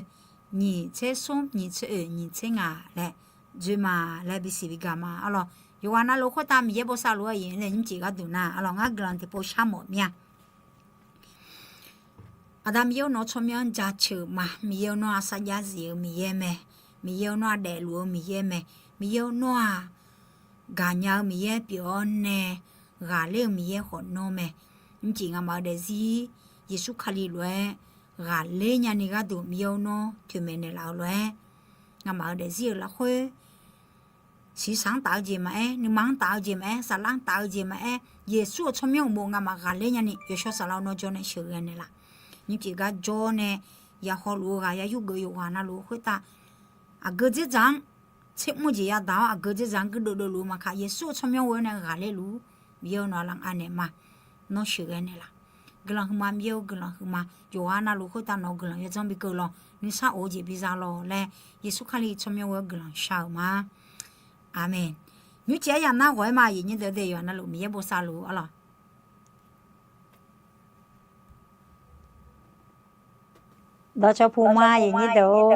nyiq tser smr nyiq tser oeq nyiq tser ngaq laer dzoer ma laer bisiq bigaq ma-awr lawq, yawqghaq navluf khoertav Miqyaer bosav luf-eu aqyuif nae nymrcif gharduq nar-awr lawq, ngar guiqlanq tiqpov sharmawf mir-a. Aqda Miqyaer-or, nawq-eu tsawrmyanr-anr jaceuq ma. Miqyaer-or, nawr-aq sarjax zif-eu Miqyaer mae. Miqyaer-or, nawr-aq daefluf-eu Miqyaer mae. Miqyaer-or, nawr-aq gaqnya-eu Miqyaer pyeuf-awr nae ghaqler-eu Miqyaer khawf nawr mae. Nymrcif ngamaf-eu daefzir Yeqsur Kali lof-aer ghaqler nyani gharduq Miqyaer-or, nawr toeqmaeq naeqlaf-eu lof-aer ngamaf-eu daefzir-euq lafkhoer siqsaq-anr taf-eu jeq maqaer, nuima-anr taf-eu jeq maqaer, saflar-anr taf-eu jeq maqaer, Yeqsur-euq tsawrmyanr uqmov ngamaf ghaqler nyani yawshawr saflar-awr nawr jawr nae sheuqghae naeqlaf. Nymrcif gar jawr nae yaqhaw luf-eu ghaq ya yurgeuf yawqghaq navluf-eu khoertav aqgeu dzerdzaq-anr tsermr jeq yadaq-awr aqgeu dzerdzaq-anr guirdeuv deuvluf-eu maqkaq, Yeqsur-euq tsawrmyanr ghoe-awr nae ghaqler luf-ur. Miqyaer-or, nawq-aq laf anaeq ma. Nawr sheuqghae naeqlaf. Guiqlanq huiqma Miqyaer-or, guiqlanq huiqma. Yawqghaq navluf khoertav nawq-eu guiqlanq yawdzanr bi keuv lawq. Nuisar of-eu jeq biza lawq laer Yeqsur Kali tsawrmyanr ghoe-awr guiqlanq shar-euq ma. Aqmeq. Nymrcif aryamq nar ghawq-aer ma, aqyuif nyir deuq-or, de yawqghaq navluf Miqyaer bosav luf-ur-awr lawq. Dawqcawq puq ma, aqyuif nyir deuq-or,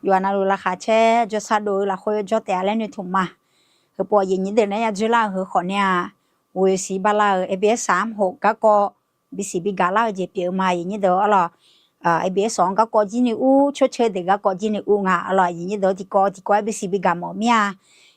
yawqghaq navluf laqkhaq caer jawrsar dov-eu lafkhoer jawr taef-a laer noeqtmq ma. Heupov aqyuif nyir deuq naeq-aer ya dzoerlar-euq heu khawf nae-aq, ghoeq siq bala-euq A B S saq-anr hoq garkawv bisiq bigaq lar-eu jeq pyeuf-eu ma, aqyuif nyir deuq-or lawq. A B S saq-anr garkawv jir ni ur, tsawrceuq deuq garkawv jir ni ur nga-awr lawq, aqyuif nyir deuq-or, tiqkawv-aer bisiq bigaq mawf mir-a.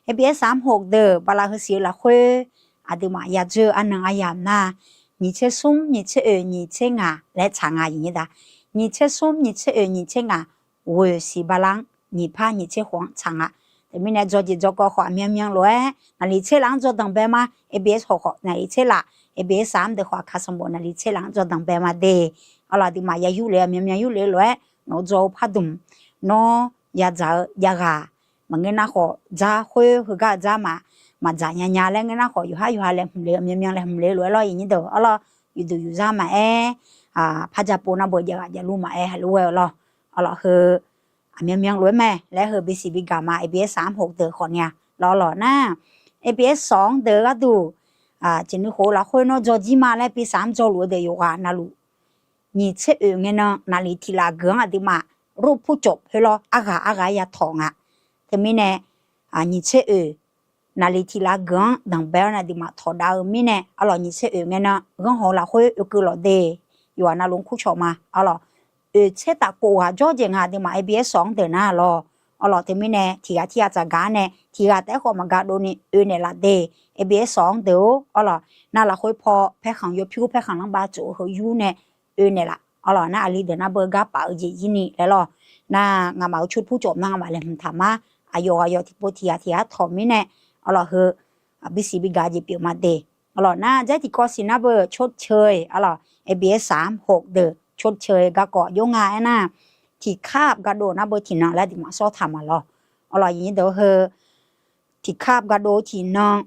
A B S saq-anr hoq deuq bala heusiq-eu lafkhoer aqduimaf ya dzoer-eu arnan aryamq nar, nyiq tser smr nyiq tser oeq nyiq tser ngaq laer tsaq nga, aqyuif nyir deuq. Nyiq tser smr nyiq tser oeq nyiq tser ngaq ghoeq siq bala-anr nyiq par nyiq tser khof-anr tsaq nga. Teumirnae dzawjeq dzawkawv khawf aqmyanmyan lof-aer naqliq tser laf-anr dzawdanq bae ma, A B S khawf khawf naqliq tser laf, A B S saq-anr deuq khawf aqkaq sanqbof naqliq tser laf-anr dzawdanq bae ma de. Awr lawq, aqduimaf ya yurlef-eu aqmyanmyan yurlef-eu lof-aer nawq-eu dzaw-eu pardmq nawr yadzaq-eu yaghaq maqngeur nar khawf dzar khoer heugar-eu dzar ma, maqdzaq nyanya laer ngeur nar khawf yawqhar yawqha laeqhmq le-eu aqmyanmyan laeqhmq le-eu lof-aer lawr, aqyuif nyir deuq-or lawq, yufduq yufzar maqaer, par ja pov nar beu jav ghaq javluf maqaer haiq lof-aer-eu lawr. Awr lawq, heu aqmyanmyan lof-aer mae laer heu bisiq bigaq ma, A B S saq-anr hoq deuq khawf nae-a lawr lawq nar, A B S saq-anr deuq-eu gharduq jeq nuikhof-eu lafkhoer nawr dzaw jir ma laer bi saq-anr dzawluf-eu deuq yawqghaq navluf nyiq tser oeq ngae nan naqliq tiq laf geuf-anr aqduimaf rov purcawv khoer lawr arghaq arghaq-aer ya tawq nga. Teumirnae nyiq tser oeq naqliq tiq laf geuf-anr danqbae-awr nae aqduimaf tawq dav-eu mirnae, awr lawq, nyiq tser oeq ngae nan ghanr haw-eu lafkhoer oekeuv lawq de. Yawqghaq navluf-anr kurcawq ma, awr lawq, oeq tser taf kof ghaq jawr jeq nga aqduimaf A B S saq-anr deuq nar lawr. Awr lawq, teumirnae tiq ghaq tir ghaq tsaq gaq-anr nae tiq ghaq taef-aer khawf maqgaq dovni oe naeqlaf de. A B S saq-anr deuq-or, awr lawq, nar lafkhoer paw paerkhanq yawpyur paerkhanq lanrbav tsof-eu heu yur nae oe naeqlaf. Awr lawq, nar aqli deuq nar beu gar paf-eu jeq jir ni laer lawr. Nar nga'maf-euq tsawrpur cawv nar nga'maf laeqhmq taq ma. Aqyawf aqyawf tiqpov tiq ghaq tiq ghaq tawq mirnae, awr lawq, heu bisiq bigaq jeq pyeuf ma de. Awr lawq, nar dzaer tiqkawv siq nar beu tsawrceuq-e, awr lawq, A B S saq-anr hoq deuq tsawrceuq-e garkawv jawr nga aernar, tiq kar gardov nar beu tiqnan laer aqduimaf sawr taq ma lawr. Awr lawq, aqyuif nyir deuq-or, heu tiq kar gardov tiqnan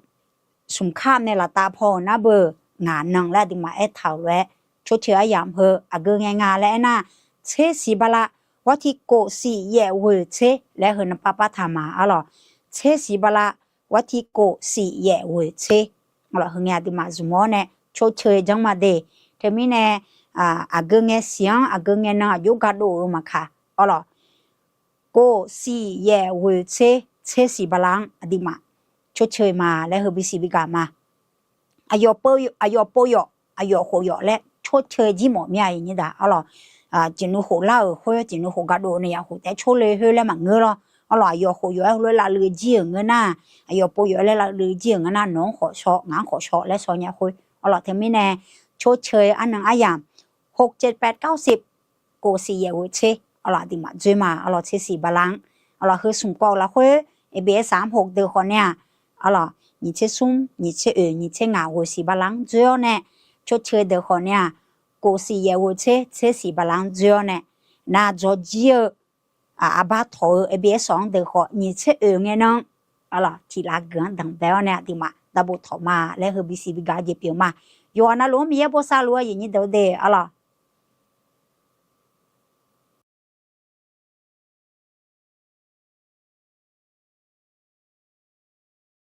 smq kar nae laftav paw-euq nar beu ngaq nan laer aqduimaf aertaq-euq lof-aer, tsawrceuq aryamq heu aqgeu ngae nga laer aernar, tser siq bala, gharti kof siq yaef ghoeq tser laer heu nan par par taq ma, awr lawq, tser siq bala, gharti kof siq yaef ghoeq tser. Awr lawq, heu ngae aqduimaf zmq-awr nae tsawrceuq-e janr ma de. Teumirnae aqgeu ngae siq-anr aqgeu ngae nan aqjox gardov-euq maqkaq, awr lawq, kof siq yaef ghoeq tser, tser siq bala-anr aqduimaf tsawrceuq-e ma laer heu bisiq bigaq ma. Aqyawf pov yawf, aqyawf khof yawf laer tsawrceuq-e jir mawf mir-a, aqyuif nyir deuq, awr lawq, jeq nuikhof lar-euq khoer jeq nuikhof gardov nae yaqkhof taef-aer tsawrle khoer laer maqngeur lawr. Awr lawq, aqyawf khof yawf-aer heulof-aer lavluiv jir-euq ngeur nar, aqyawf pov yawf-aer laer lavluiv jir-euq ngeur nar, nawq-anr khawf shaw, ngaq-anr khawf shaw laer shaw nya khoer, awr lawq, teumirnae tsawrceuq-e arnan aryamq หกเจ็ดแปดเก้าสิบ kof siq yaef ghoeq tser, awr lawq, aqduimaf dzoer ma, awr lawq, tser siq bala-anr, awr lawq, heu smq kawv-eu lafkhoer, A B S saq-anr hoq deuq khawf nae-aq, awr lawq, nyiq tser smr, nyiq tser oeq, nyiq tser ngaq ghoeq siq bala-anr dzoer-awr nae, tsawrceuq deuq khawf nae-aq, kof siq yaef ghoeq tser, tser siq bala-anr dzoer-awr nae, nar dzawrjir-eu arbar tawq-eu A B S-awq-anr deuq khawf nyiq tser oeq ngae nan, arlawq, tiq laf geuf-anr danqbae-awr nae aqduimaf darbo tawq ma laer heu bisiq bigaq-eu jeq pyeuf ma. Yawqghaq navluf-anr Miqyaer bosav luf-eu aqyuif nyir deuq-eu de, arlawq,